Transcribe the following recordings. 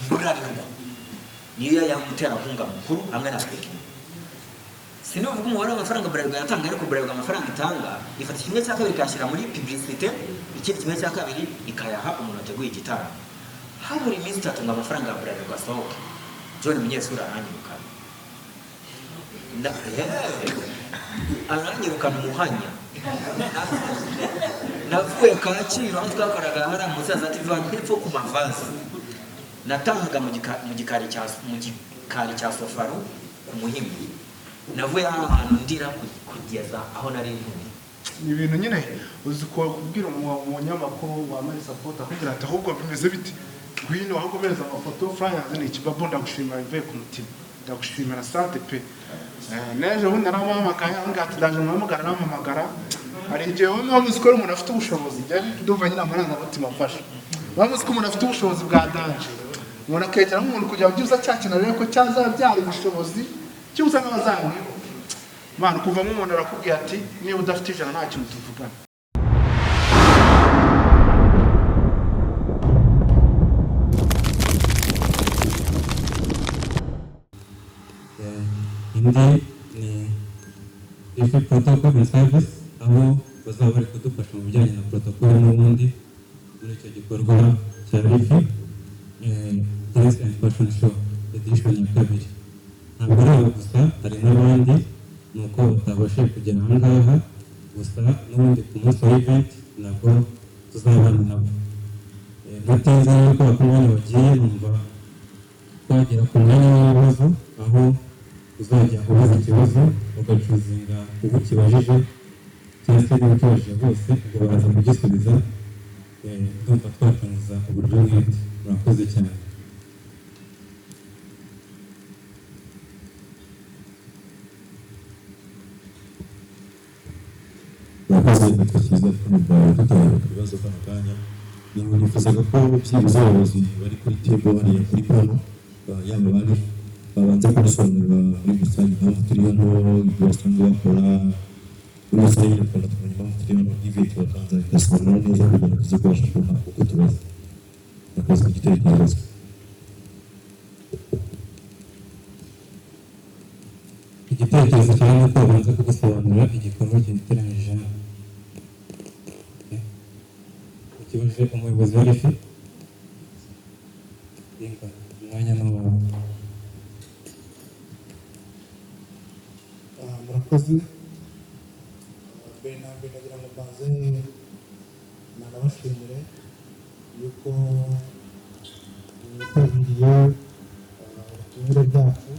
Bralirwa niyo yamuterankunga mukuru hamwe na Tekno. Sinivuga umubare w'amafaranga Bralirwa yatanga, ariko Bralirwa amafaranga itanga ifata kimwe cya kabiri ikayashyira muri publicité, ikindi kimwe cya kabiri ikayaha umuntu wateguye igitaramo. Habura iminsi 3 ngo amafaranga ya Bralirwa asohoke, John Munyesuri aranyirukana. Aranyirukana umuhanya. Navuye Kacyiru aho twakoraga hariya munsi ya za TV hepfo ku mavazi, natahaga mu gikari cya Sofaru ku Muhima. Navuye aho hantu ndira kugeza aho nari ntuye. Ni ibintu nyine uzi ko kubwira umunyamakuru wambaye support akubwira ati: "Ahubwo bimeze bite? Ngwino ahubwo mpereza amafoto." Flyers ni ikibabo. Ndagushimira bivuye ku mutima, ndagushimira sante pe. N'ejo bundi naramuhamagaye, ambwira ati: "Ndaje muhamagara." Arampamagara. Hari igihe wowe waba uzi ko ari umuntu afite ubushobozi. Njye ndumva nyine amarangamutima amfasha. Waba uzi ko umuntu afite ubushobozi bwa danger, umuntu akegera nk'umuntu kugira ngo byibuze cya kintu arebe ko cyazabyara ubushobozi, cyibuze nk'abazamwibuka. Mana, kuvamo umuntu arakubwira ati: "Niba udafite 100 nta kintu tuvugana." Indi ni Lifi Protocol and Service, aho bazaba bari kudufasha mu bijyanye na protocol n'ubundi muri icyo gikorwa cya Lifi Dance and Fashion Show edition ya kabiri. Ntabwo ari abo gusa, hari n'abandi, ni uko batabashije kugera aha ngaha gusa. N'ubundi ku munsi wa event nabwo tuzabana nabo. Ntatinze rero, kubera ko umwanya wagiye, numva twagera ku mwanya w'ibibazo, aho uzajya ubaza ikibazo ugachoosinga uwo ukibajije cyangwa se niba ukibajije bose, ubwo baraza kugisubiza. Ndumva twatangiza uburyo mwete. Murakoze cyane. Murakoze. Nitwa Cyiza Funibaye. Dutangira ku bibazo kano kanya, nifuzaga ko byibuze abayobozi bari kuri table hariya kuri panel, yaba bari babanza kudusobanurira muri rusange impamvu turi hano, ibyo basanzwe bakora muri rusange nyine, tukabona tukamenya impamvu turi hano, event bakabanza bikasobanura neza kugira ngo tuze kubasha kubona uko tubaza. Murakoze ku gitekerezo. Igitekerezo cyawe ni uko babanza kugusobanurira igikorwa cyegeranyije hano. Ukibajije umuyobozi wa Lifi Inka, umwanya ni uwawe. Murakoze. Mbere na mbere ndagira ngo mbanze nanabashimire yuko mwitabiriye ubutumire bwacu.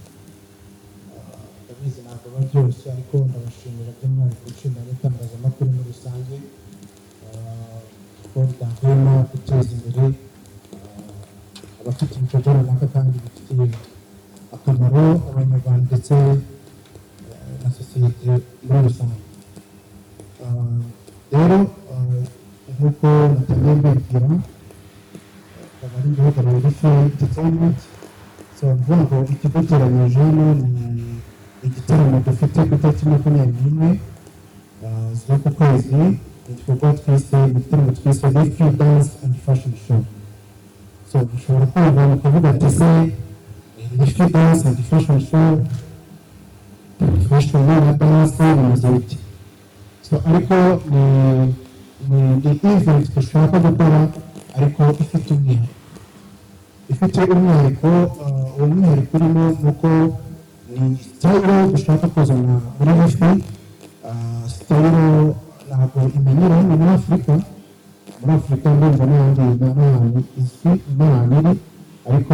Ndabizi ntabwo biba byoroshye, ariko ndabashimira by'umwihariko nshimira n'itangazamakuru muri rusange ko ridahwema guteza imbere abafite ibikorwa runaka kandi bifitiye akamaro Abanyarwanda ndetse na sosiyete muri rusange. Rero nk'uko natangiye mbibwira, akaba ari uhagarariye Lifi Entertainment. So ni ukuvuga ngo ikiduteranyije hano ni igitaramo dufite ku itariki 21 z'uku kwezi. Ni igikorwa twise, igitaramo twise Lifi Dance and Fashion Show. So mushobora kumva mukavuga ati: "Se Lifi Dance and Fashion Show, fashion na dance bimeze bite?" So ariko ni event dushaka gukora ariko ifite umwihariko, uwo mwihariko urimo ni uko ni style dushaka kuzana muri Lifi, style ntabwo imenyerewe hano muri Afurika. Muri Afurika ndumva n'ahandi n'ahantu izwi n'ahantu iri, ariko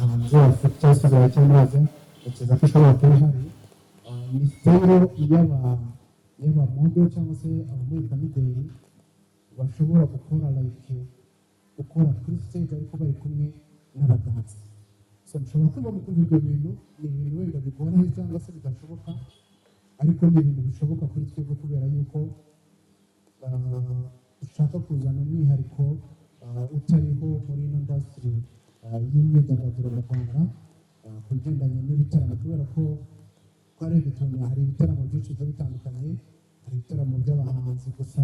hanze ya Afurika cyangwa se Burayi cyangwa muri Aziya ntekereza ko ishobora kuba ihari. Ni style y'abamodel cyangwa se abamurikamideli bashobora gukora, like gukora kuri stage ariko bari kumwe n'abadansi. So mushobora kumva mukumva ibyo bintu ni ibintu wenda bigoranye cyangwa se bidashoboka, ariko ni ibintu bishoboka kuri twebwe kubera yuko dushaka kuzana umwihariko utariho muri ino industry y'imyidagaduro mu Rwanda ku bigendanye n'ibitaramo, kubera ko twarebye tubona hari ibitaramo byinshi bigiye bitandukanye. Hari ibitaramo by'abahanzi gusa.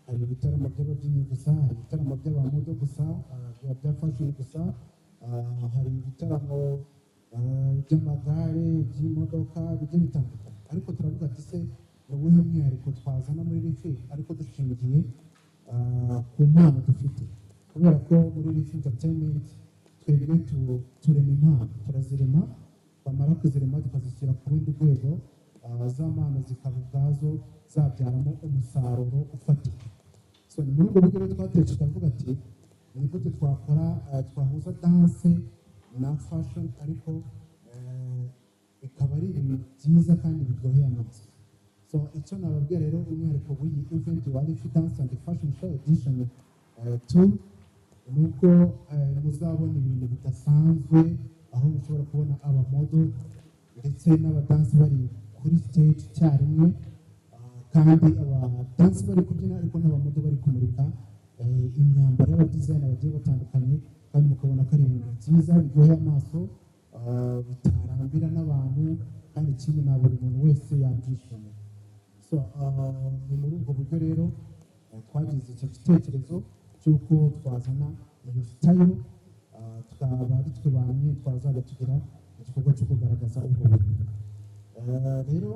Hari ibitaramo by'ababyinnyi gusa, hari ibitaramo by'abamodel gusa, bya fashion gusa, hari ibitaramo by'amagare, by'imodoka bigiye bitandukanye. Ariko turavuga ati: "Se ni uwuhe mwihariko twazana muri Lifi, ariko dushingiye ku mpano dufite?" Kubera ko muri Lifi Entertainment twebwe turema impano, turazirema, twamara kuzirema tukazishyira ku rundi rwego, za mpano zikaba ubwazo zabyaramo umusaruro ufatika. So ni muri ubwo buryo rero twatekereje, tukavuga ati: "Ni gute twakora, twahuza dance na fashion, ariko bikaba ari ibintu byiza kandi biryoheye amaso?" So icyo nababwira rero, umwihariko w'iyi event wa Lifi Dance and Fashion Show edition 2, ni uko muzabona ibintu bidasanzwe, aho mushobora kubona abamodel ndetse n'abadansi bari kuri stage icyarimwe, kandi abadansi bari kubyina ariko n'abamodel bari kumurika imyambaro y'abadesigner bagiye batandukanye, kandi mukabona ko ari ibintu byiza biryoheye amaso, bitarambira n'abantu, kandi ikindi na buri muntu wese yabyishimira. So ni muri ubwo buryo rero twagize icyo gitekerezo cy'uko twazana iyo style, tukaba ari twe bamwe twazajya tugira igikorwa cyo kugaragaza ubwo buryo. Rero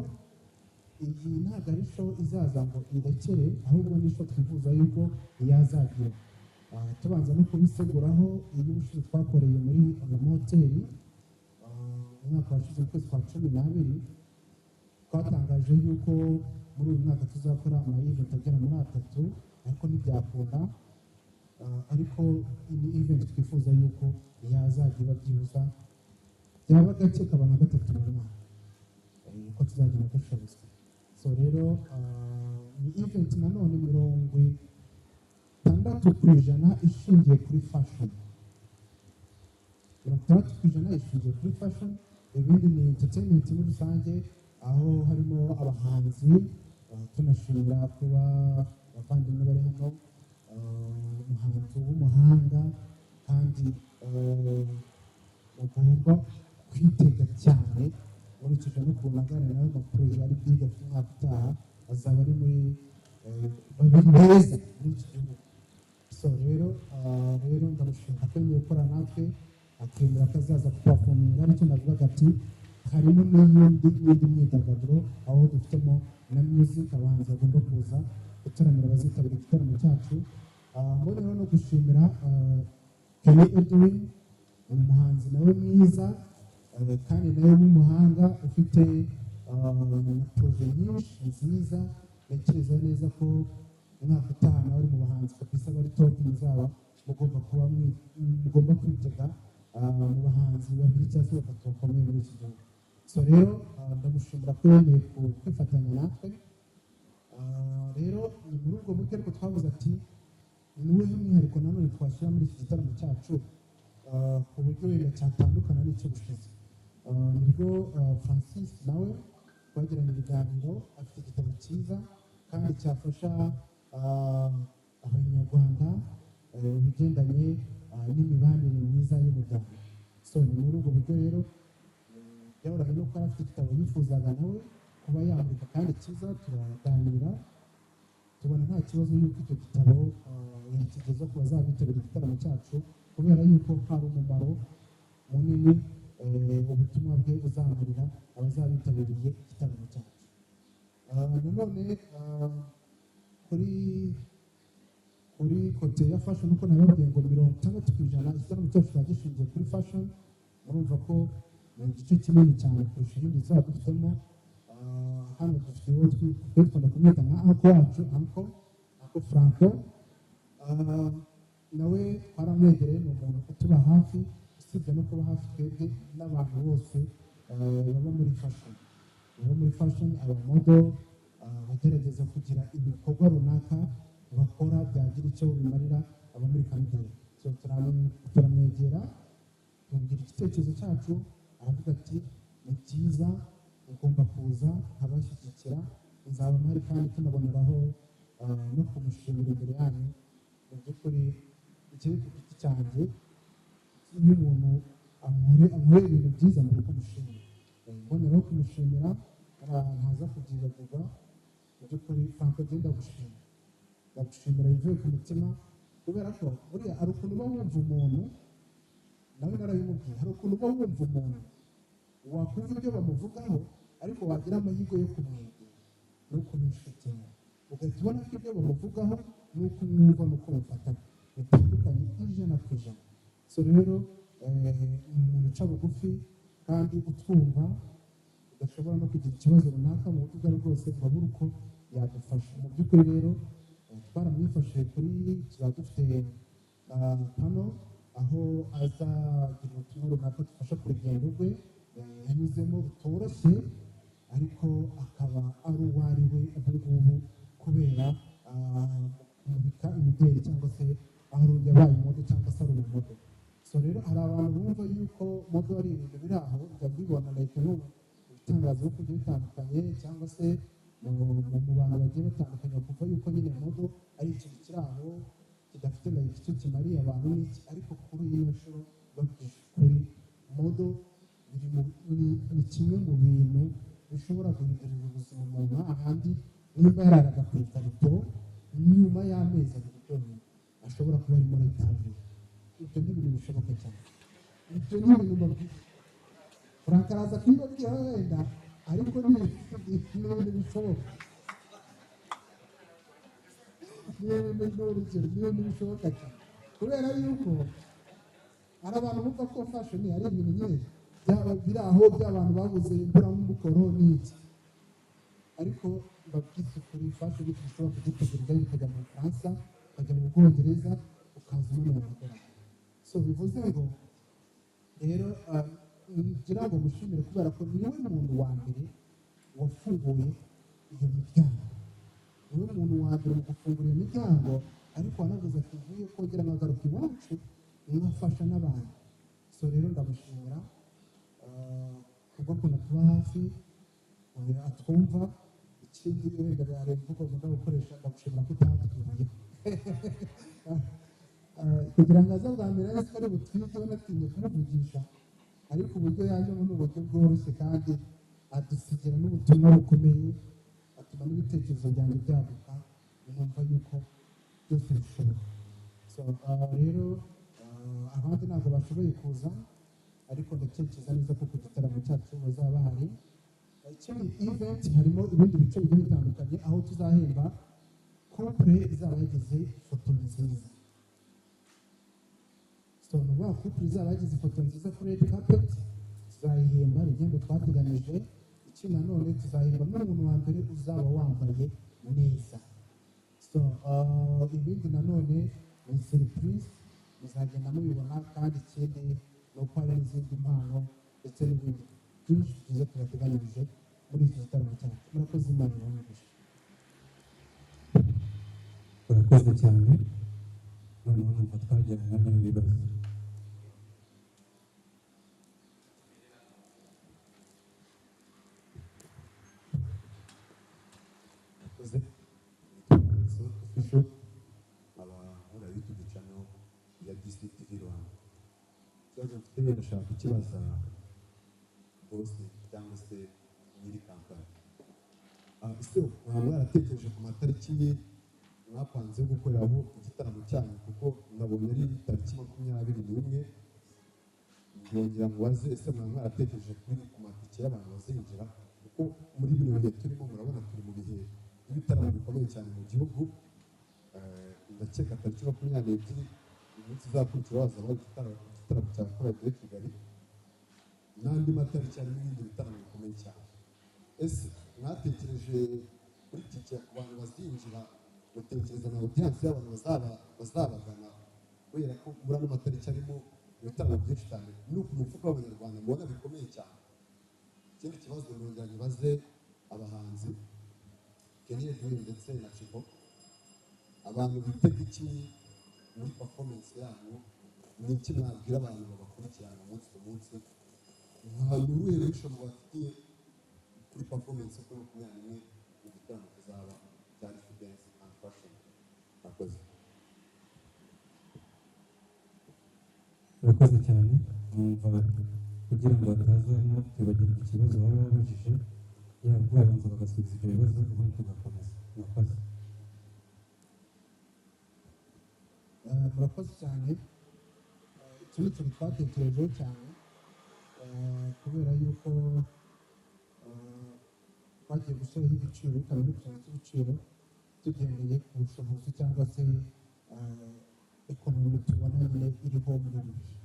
iyi ntabwo ari show izaza ngo irekere, ahubwo ni show twifuza yuko yazagira. Tubanza no kubiseguraho, iyo ubushize twakoreye muri amahoteli umwaka washize mu kwezi kwa 12, twatangaje yuko muri uyu mwaka tuzakora ama event agera muri atatu, ariko ntibyakunda. Ariko ni event twifuza yuko yazajya iba byibuza byaba gake kaba nka gatatu mu mwaka, uko tuzagenda dushobozwa. So rero ni event nanone 60% ishingiye kuri fashion, 60% ishingiye kuri fashion, ibindi ni entertainment muri rusange, aho harimo abahanzi. Tunashimira kuba abavandimwe bari hano, umuhanzi w'umuhanga kandi mugomba kwitega cyane, nkurikije n'ukuntu aganira nawe amaprojet ari big afite umwaka utaha, azaba ari muri babiri beza muri iki gihugu. So rero rero ndamushimira ko yemeye gukora natwe, akemera ko azaza kuperforminga. Aricyo navugaga ati harimo n'iyindi myidagaduro, aho dufitemo na music, abahanzi bagomba kuza gutaramira abazitabira igitaramo cyacu. Mboneyeho no gushimira Kenny Edwin, ni umuhanzi nawe mwiza, kandi nawe w'umuhanga ufite na projet nyinshi nziza. Ntekereza neza ko umwaka utaha nawe ari mu bahanzi kabisa bari top, muzaba mugomba kuba mugomba kwitega mu bahanzi babiri cyangwa se batatu bakomeye muri iki gihugu. So rero ndamushimira ko yemeye kwifatanya natwe. Rero ni muri ubwo buryo, ariko twavuze ati: "Ni uwuhe mwihariko nanone twashyira muri iki gitaramo cyacu, ku buryo wenda cyatandukana n'icyo bushize?" Nibwo Francis nawe twagiranye ibiganiro, afite igitabo cyiza kandi cyafasha Abanyarwanda ibigendanye n'imibanire myiza y'umuryango. So ni muri ubwo buryo rero byahoranye nuko yari afite igitabo yifuzaga nawe kuba yamurika kandi cyiza, turaganira, tubona nta kibazo yuko icyo gitabo yakigeza ku bazabitabira igitaramo cyacu, kubera yuko hari umumaro munini ubutumwa bwe buzamarira abazabitabiriye igitaramo cyacu. Nanone kuri côté ya fashion, uko nababwiye ngo 60% igitaramo cyacu kizaba gishingiye kuri fashion, murumva ko ni igice kinini cyane kurusha ibindi tuzaba dufitemo. Hano dufite uwo twe dukunda kumwita nka uncle wacu, uncle Franco. Nawe twaramwegereye, ni umuntu utuba hafi, usibye no kuba hafi twebwe n'abantu bose baba muri fashion, abamodel bagerageza kugira ibikorwa runaka bakora byagira icyo bimarira abamurika mideli. So turamwegera, tumubwira igitekerezo cyacu, aravuga ati: "Ni byiza, ugomba kuza nkabashyigikira, nzaba mpari." Kandi tunaboneraho no kumushimira imbere yanyu. Mu by'ukuri ikiri ku giti cyanjye, iyo umuntu ankoreye ibintu byiza mbere kumushimira, mboneraho kumushimira, ntaza kubyibagirwa. Mu by'ukuri Franco, genda gushima, ndagushimira cyane. Ndagushimira bivuye ku mutima, kubera ko buriya hari ukuntu uba wumva umuntu, nawe narabimubwiye, hari ukuntu uba wumva umuntu, wakumva ibyo bamuvugaho, ariko wagira amahirwe yo kumwegera no kuba inshuti ye, ugahita ubona ko ibyo bamuvugaho n'uko umwumva n'uko mufata bitandukanye 100%. So rero ni umuntu uca bugufi kandi utwumva, udashobora no kugira ikibazo runaka mu buryo ubwo ari bwose ngo abure uko yagufasha. Mu by'ukuri rero twaramwifashije kuri tuzaba dufite pano aho azagira ubutumwa runaka dufasha ku rugendo rwe yanyuzemo rutoroshye, ariko akaba ari uwo ari we ubu ngubu kubera kumurika imideli cyangwa se aho yabaye model cyangwa se ari umumodel. So rero hari abantu bumva yuko model ari ibintu biri aho, njya mbibona like nk'ubu ibitangazamakuru bigiye bitandukanye cyangwa se mu bantu bagiye batandukanye, bakumva yuko nyine model ari ikintu kiri aho kidafite like icyo kimariye abantu n'iki. Ariko kuri iyi nshuro babwije ukuri, model ni kimwe mu bintu bishobora guhindurira ubuzima umuntu, ahandi nimba yararaga ku ikarito, nyuma y'amezi 2 byonyine ashobora kuba ari muri etaje. Ibyo ni ibintu bishoboka cyane, ibyo ni ibintu mbabwira. Frank araza kubibabwira wenda, ariko ni ibintu bishoboka, ni ibintu, ni urugero, ni ibintu bishoboka cyane, kubera yuko hari abantu bumva ko fashion ari ibintu nyine byaba biri aho by'abantu babuze imburamukoro n'iki. Ariko mbabwize ukuri, fashion ushobora kugitegura ukajya mu Bufaransa, ukajya mu Bwongereza, ukaza umanuye amadolari. So bivuze ngo rero ngira ngo mushimire kubera ko niwe muntu wa mbere wafunguye iyo miryango, niwe muntu wa mbere mu gufungura iyo miryango, ariko wanavuze ati nkwiye kongera nkagaruka iwacu nkafasha n'abantu. So rero ndamushimira kubwo kuntu tuba hafi, atwumva. Ikindi wenda hari imvugo nkunda gukoresha, ndagushimira ko utatwiriye kugira ngo aze bwa mbere ariko ari butwike, natinye kumuvugisha, ariko uburyo yajemo ni uburyo bworoshye kandi adusigira n'ubutumwa bukomeye, atuma n'ibitekerezo byanjye byaguka, numva yuko byose bishoboka. So rero abandi ntabwo bashoboye kuza, ariko ndatekereza neza ko ku gitaramo cyacu bazaba bahari. Ikindi, event harimo ibindi bice bigiye bitandukanye aho tuzahemba couple izaba yagize ifoto nziza. So ni ukuvuga couple izaba yagize ifoto nziza kuri red carpet tuzayihemba, hari igihembo twateganije. Ikindi nanone tuzahemba n'umuntu wa mbere uzaba wambaye neza. So ibindi nanone ni surprise, muzagenda mubibona. Kandi ikindi ni uko hari n'izindi mpano ndetse n'ibindi byinshi byiza tubateganyirije muri iki gitaramo cyacu. Murakoze, Imana ibahe. Urakoze cyane. Noneho numva twagiye mu mwanya w'ibibazo. Murakoze. Nitwa Official, nkaba nkora YouTube channel ya DCTV Rwanda. Ikibazo mfite ndashaka kukibaza boss cyangwa se nyiri kampani. Ese mwaba mwaratekereje ku matariki mwapanze yo gukoreraho igitaramo cyanyu? Kuko nabonye ari tariki 21. Ndongera mubaze, ese mwaba mwaratekereje kuri ku matike y'abantu bazinjira? Kuko muri bino bihe turimo, murabona turi mu bihe by'ibitaramo bikomeye cyane mu gihugu. Ndakeka tariki 22, iminsi izakurikiraho, hazaba hari igitaramo cya Chorale de Kigali n'andi matariki harimo ibindi bitaramo bikomeye cyane. Ese mwatekereje kuri tike ku bantu bazinjira, mutekereza na audience y'abantu bazabagana? Kubera ko muri ano matariki harimo ibitaramo byinshi cyane, no ku mufuka w'Abanyarwanda mubona bikomeye cyane. Ikindi kibazo ndongera nyibaze abahanzi Kenny Edwin ndetse na Chibo: abantu bitega iki muri performance yanyu? Ni iki mwabwira abantu babakurikirana umunsi ku munsi? Nta ni uruhe ruhisho mubafitiye kuri performance yo kuri 21 mu gitaramo kizaba cya Life Dance and Fashion? Murakoze. Urakoze cyane. Numva kugira ngo hatazamo kwibagirwa ikibazo baba babajije, yaba babanza bagasubiza ibyo bibazo, ubundi tugakomeza. Murakoze. Murakoze cyane. Iki ni ikintu twatekerejeho cyane, kubera yuko twagiye gushyiraho ibiciro bikaba n'utuntu tw'ibiciro tugendeye ku bushobozi cyangwa se economy tubona nyine iriho muri ibi bihe.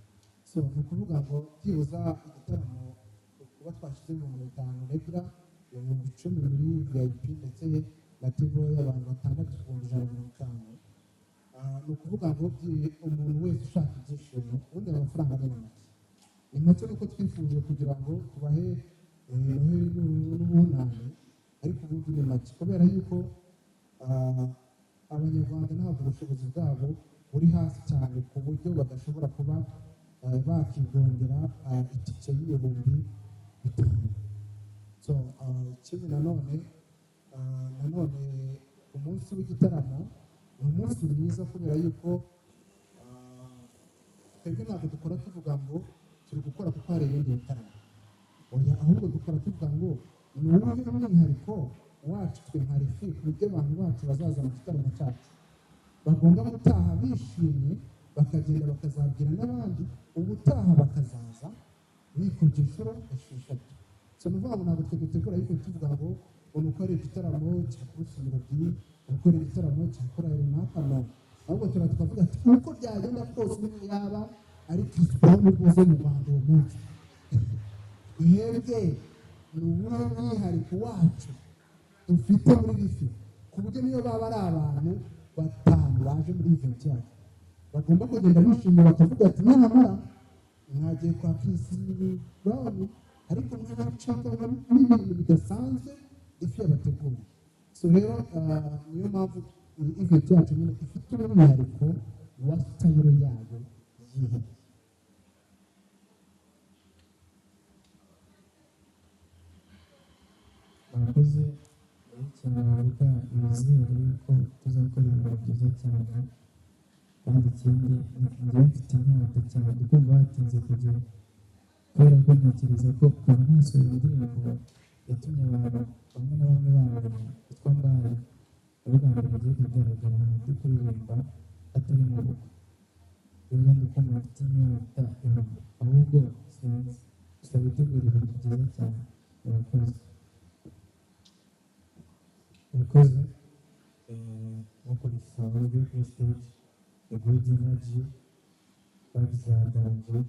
So ni ukuvuga ngo byibuza igitaramo kuba twashyize 5000 regular, 10,000 muri VIP, ndetse na table y'abantu batandatu 150,000. Ni ukuvuga ngo umuntu wese ushaka ibyishimo, ubundi ayo mafaranga ni make, ni make, nuko twifuje kugira ngo tubahe Noheli n'ubunani, ariko ubundi ni make kubera yuko Abanyarwanda ntabwo ubushobozi bwabo buri hasi cyane ku buryo badashobora kuba bakigondera itike y'5000. So ikindi nanone, umunsi w'igitaramo ni umunsi mwiza kubera yuko twebwe ntabwo dukora tuvuga ngo turi gukora kuko hari ibindi bitaramo. Oya, ahubwo dukora tuvuga ngo ni uwuhe mwihariko wacu twe nka Lifi, ku buryo abantu bacu bazaza mu gitaramo cyacu bagomba gutaha bishimye, bakagenda bakazabwira n'abandi, ubutaha bakazaza bikubye inshuro esheshatu. So ni ukuvuga ngo ntabwo twe dutegura ariko tuvuga ngo ni uko ari igitaramo cya Bruce Melody, ni uko ari igitaramo cya korali runaka. No, ahubwo tuba tukavuga ati uko byagenda kose, niyo yaba ari Chris Brown rwose mu Rwanda uwo munsi, twebwe ni uwuhe mwihariko wacu dufite muri Lifi, ku buryo niyo baba ari abantu batanu baje muri event yacu bagomba kugenda bishimye, bakavuga ati nyamara mwagiye kwa Chris Brown, ariko mwacaka n'ibintu bidasanzwe Lifi yabateguye. So rero niyo mpamvu iyi event yacu nyine ifite umwihariko wa style yayo yihariye. Murakoze. Ikintu navuga, nizere yuko tuzakora ibintu byiza cyane, kandi ikindi njyewe mfite inyota cyane kumva hatinze kugera, kubera ko ntekereza ko kuva nasohora indirimbo yatumye abantu bamwe na bamwe bamenya, yitwa Mbaye, ari bwa mbere ngiye kugaragara ahantu ndi kuririmba atari mu bukwe. Rero ndi kumva mfite inyota, ahubwo sinzi gusa gutegura ibintu byiza cyane. Murakoze. Murakoze. Nk'uko bisanzwe kuri stage the good energy, vibes za danger.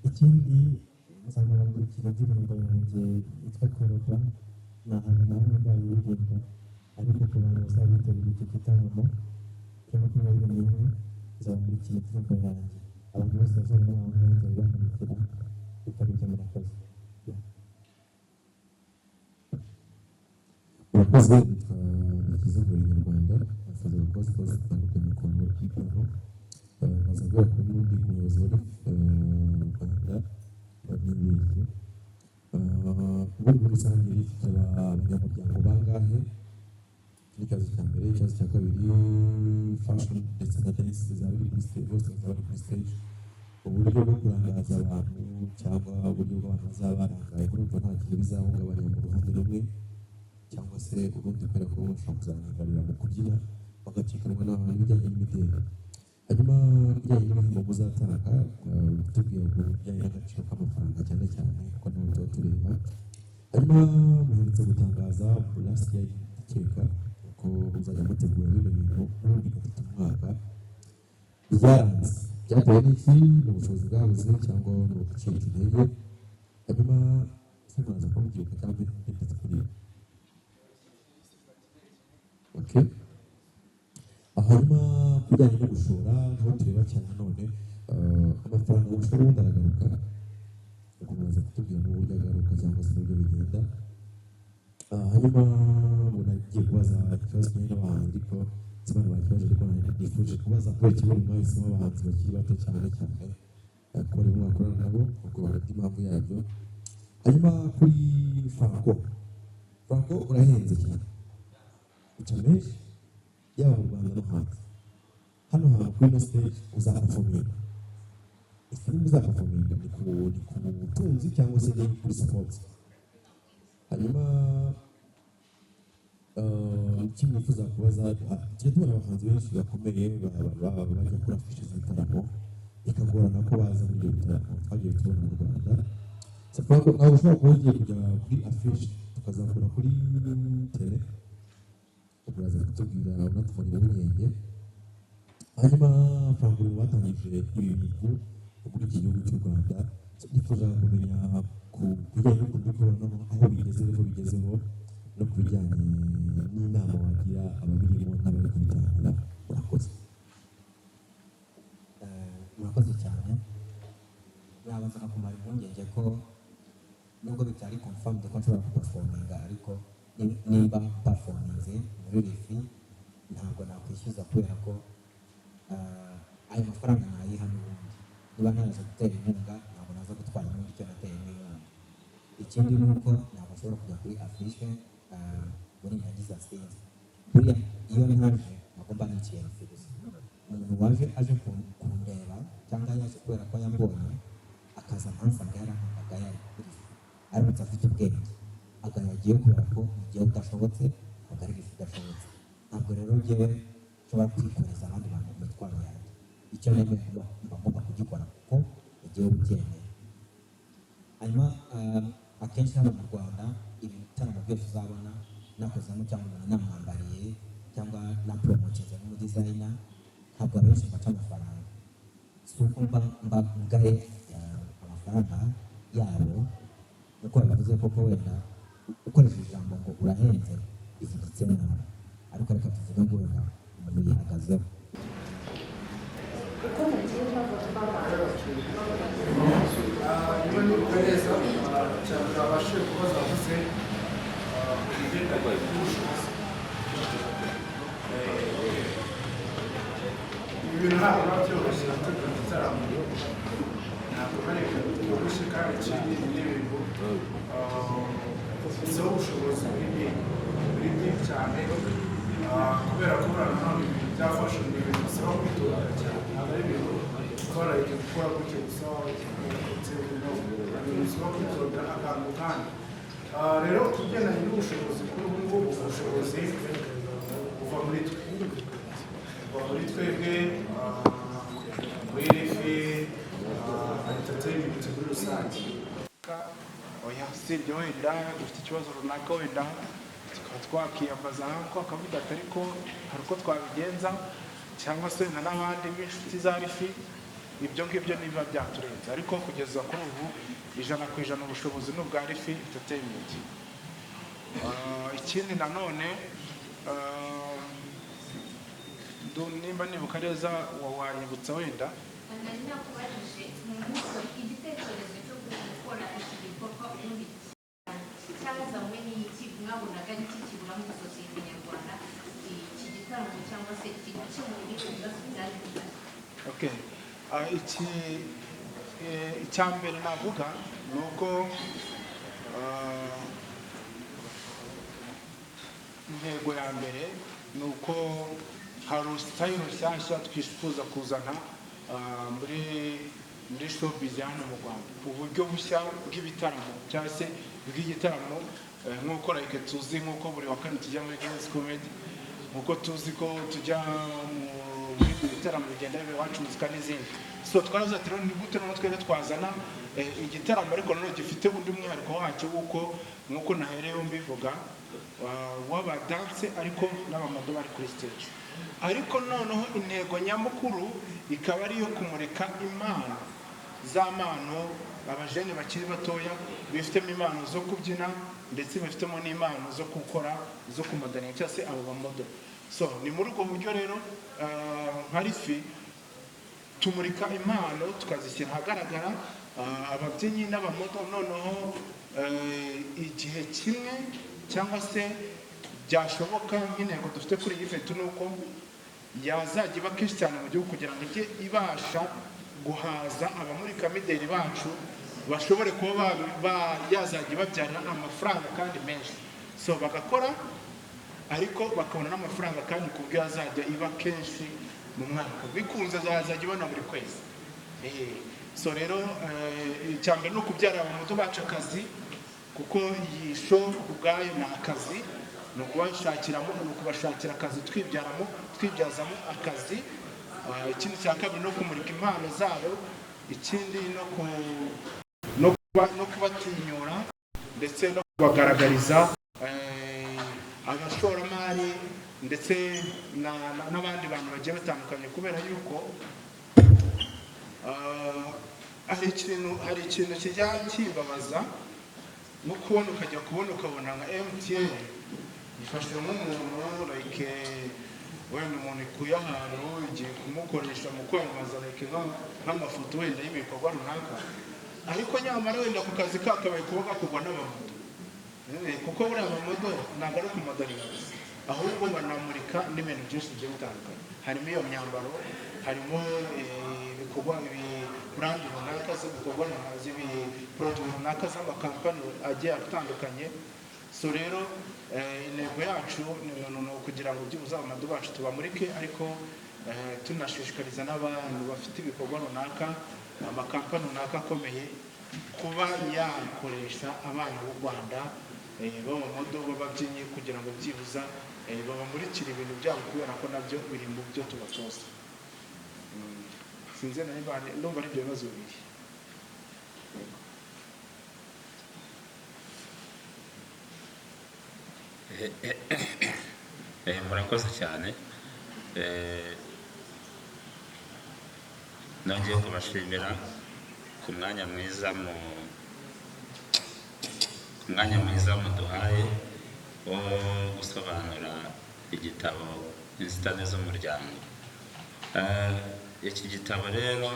Ikindi nzanabamurikira indirimbo yanjye yitwa Koroba. Ni ahantu na hamwe ndayiririmba, ariko ku bantu bazaba bitabiriye icyo gitaramo cya 21, nzabamurikira indirimbo yanjye. Abantu bose bazaba bari aho ngaho nzabibamurikira. Bitari ibyo, murakoze. Yeah. Murakoze, nitwa Nikiza Nyarwanda. Nifuzaga kubaza ibibazo bitandukanye ku bantu bari kuri panel. Maze guhera kuri n'undi umuyobozi wa Rwanda nibeshye. Ubundi muri rusange ifite abanyamuryango bangahe? Ni ikibazo cya mbere. Ikibazo cya kabiri, fashion ndetse na dance zaba biri kuri stage, bose bazaba bari kuri stage, uburyo bwo kurangaza abantu cyangwa uburyo bw'abantu bazaba barangaye, murumva nta kintu bizahungabanya mu ruhande rumwe cyangwa se urundi, kubera ko bashobora kuzarangarira mu kubyina bagacikanwa n'ibijyanye n'imideli? Hanyuma ibijyanye n'ibihembo muzatanga, tubwiye ku bijyanye n'agaciro k'amafaranga cyane cyane, kuko niho tuba tureba. Hanyuma muherutse gutangaza last year, ndakeka, ko muzajya mutegura bino bintu n'ubundi gatatu mu mwaka. Byaranze, byatewe n'iki? Ni ubushobozi bwabuze cyangwa ni ugucika intege? Hanyuma se muraza kubyibuka cyangwa ndetse kuri okay. Hanyuma ku bijyanye no gushora, niho tureba cyane none, amafaranga gushora ubundi aragaruka? Ubwo muraza kutubwira n'uburyo agaruka cyangwa se n'uburyo bigenda. Hanyuma ubu nagiye kubaza ikibazo kimwe n'abahanzi, ariko si bana bakibaje, ariko nifuje kubaza kubera ikibazo mwahisemo abahanzi bakiri bato cyane cyane, ko barimo mwakorana nabo, ubwo bafite impamvu yabyo. Hanyuma kuri Franco, Franco urahenze cyane, uca menshi yaba mu Rwanda no hanze. Hano hantu kuri ino stage uzaperforminga, ese niba uzaperforminga ni ku butunzi cyangwa se ni kuri support? Hanyuma Ikindi nifuza kubaza, tujya tubona abahanzi benshi bakomeye bajya kuri afishe z'ibitaramo, bikagorana ko baza muri ibyo bitaramo twagiye tubona mu Rwanda. So, ntabwo ushobora kuba ugiye kujya kuri afishe tukazakura kuri tele, uraza kutubwira unatubona impungenge. Hanyuma Franco mu batangije ibi bintu muri iki gihugu cy'u Rwanda. So, nifuza kumenya ku bijyanye n'ukuntu uri kubona noneho aho bigeze, aho bigezeho, no ku bijyanye n'inama wagira ababirimo n'abari kubitangira. Urakoze. Murakoze cyane. Nabanza nkakumara impungenge ko nubwo bitari confirmed ko nshobora kuperforminga, ariko niba performinze muri Lifi ntabwo nakwishyuza, kubera ko ayo mafaranga nayiha n'ubundi. Niba ntaraza gutera inkunga, ntabwo naza gutwara n'ubundi icyo nateyemo inkunga. Ikindi ni uko ntabwo nshobora kujya kuri afishe muri nyangiza sinzi. Buriya iyo ntaje ntabwo mba niciye Lifi gusa. Umuntu waje aje kundeba cyangwa yaje kubera ko yambonye akaza ntansanga yarankundaga yari kuri Lifi, aramutse afite ubwenge agayagiye kubera ko igihe udashobotse ntabwo ari Lifi idashobotse. Ntabwo rero njyewe nshobora kwikoreza abandi bantu imitwaro yanjye. Icyo nemeye mba ngomba kugikora kuko igihe ubyemeye. Hanyuma akenshi hano mu Rwanda ibitaramo byose uzabona nakozemo cyangwa umuntu namwambariye cyangwa napromotinze nk'umudesigner, ntabwo abenshi mbaca amafaranga. Si uko mba ngaye amafaranga yabo, uko babivuze koko. Wenda ukoresheje ijambo ngo urahenze bivugitse nabi, ariko reka tuvuge ngo wenda umuntu yihagazeho. Uko mubyumva twabana. Niba nibuka neza, cyane babashije kubaza, wavuze ku bigendanye n'ubushobozi. Ibi bintu ntabwo biba byoroshye gutegura igitaramo, ntabwo ari ibintu byoroshye, kandi ikindi ni ibintu bisaba ubushobozi buri bwinshi cyane. Kubera ko buriya nanone ibintu bya fashion ni ibintu bisaba kwitonda cyane, ntabwo ari ibintu ukora gukora gutyo gusa ndetse no ibintu bisaba kwitonda akantu kandi. Rero ku bigendanye n'ubushobozi, kuri ubu ngubu ubushobozi buva muri twe, buva muri twebwe, muri Lifi Entertainment muri rusange. Oya, si ibyo, wenda dufite ikibazo runaka, wenda tukaba twakiyambaza ko akavuga ati ariko hari uko twabigenza, cyangwa se wenda n'abandi b'inshuti za Lifi. Ibyo ngibyo nibiba byaturenze, ariko kugeza kuri ubu 100% ubushobozi ni ubwa Lifi Entertainment. Ikindi nanone, nimba nibuka neza wanyibutsa wenda. Nari nakubajije mu mutwe igitekerezo cyo gukora iki gikorwa ubundi cyazanywe n'iki? Mwabonaga n'iki kibura muri sosiyete nyarwanda, iki gitaramo cyangwa se iki gukemura ibindi bibazo byari bihari? Okay. Iki icya mbere navuga ni uko intego ya mbere ni uko hari style nshyashya twifuza kuzana muri showbiz ya hano mu Rwanda, uburyo bushya bw'ibitaramo cyangwa se bw'igitaramo, nk'uko like tuzi nk'uko buri wa kane tujya muri Guinness Comedy, nk'uko tuzi ko tujya mu bindi bitaramo bigenda biba Iwacu Muzika n'izindi. So twaravuze ati rero ni gute noneho twebwe twazana igitaramo ariko noneho gifite undi mwihariko wacyo, w'uko nk'uko nahereyeho mbivuga, w'abadanse ariko n'abamodel bari kuri stage, ariko noneho intego nyamukuru ikaba ari iyo kumurika impano za mpano abajene bakiri batoya bifitemo impano zo kubyina, ndetse bifitemo n'impano zo gukora, zo kumodelinga cyangwa se abo bamodel. So ni muri ubwo buryo rero, nka Lifi tumurika impano tukazishyira ahagaragara, ababyinnyi n'abamodel. Noneho igihe kimwe cyangwa se byashoboka, nk'intego dufite kuri iyi event ni uko yazajya iba kenshi cyane mu gihugu, kugira ngo ijye ibasha guhaza abamurikamideli bacu, bashobore kuba yazajya ibabyarira amafaranga kandi menshi. So bagakora ariko bakabona n'amafaranga, kandi ku buryo yazajya iba kenshi mu mwaka, bikunze yazajya ibona buri kwezi. So rero icya mbere ni ukubyara abamodel bacu akazi, kuko iyi show ubwayo ni akazi. Ni ukubashakiramo, ni ukubashakira akazi, twibyaramo, twibyazamo akazi. Ikindi cya kabiri no kumurika impano zabo, ikindi no kubatinyura ndetse no kubagaragariza abashoramari ndetse n'abandi bantu bagiye batandukanye, kubera yuko hari ikintu kijya kimbabaza no kubona, ukajya kubona ukabona nka MTN ifashe nk'umuntu, like wenda umuntu ikuye ahantu igiye kumukoresha mu kwamamaza, like nk'amafoto wenda y'ibikorwa runaka, ariko nyamara wenda ku kazi kakabaye kuba gakorwa n'aba model. Kuko buriya aba model ntabwo ari ukumodelinga gusa, ahubwo banamurika n'ibintu byinshi bigiye bitandukanye, harimo iyo myambaro, harimo ibikorwa, brand runaka z'ibikorwa runaka, z'ibi produit runaka z'amakampani agiye atandukanye. So rero intego yacu ni ukugira ngo byibuze aba model bacu tubamurike, ariko tunashishikariza n'abantu bafite ibikorwa runaka, amakampani runaka akomeye, kuba yakoresha abana b'u Rwanda b'aba model, b'ababyinnyi, kugira ngo byibuza babamurikire ibintu byabo, kubera ko nabyo biri mu byo tubatoza. Sinzi na niba ndumva ari ibyo bibazo bibiri. Murakoze cyane. Nongeye kubashimira ku mwanya mwiza muduhaye wo gusobanura igitabo Inzitane z'Umuryango. Iki gitabo rero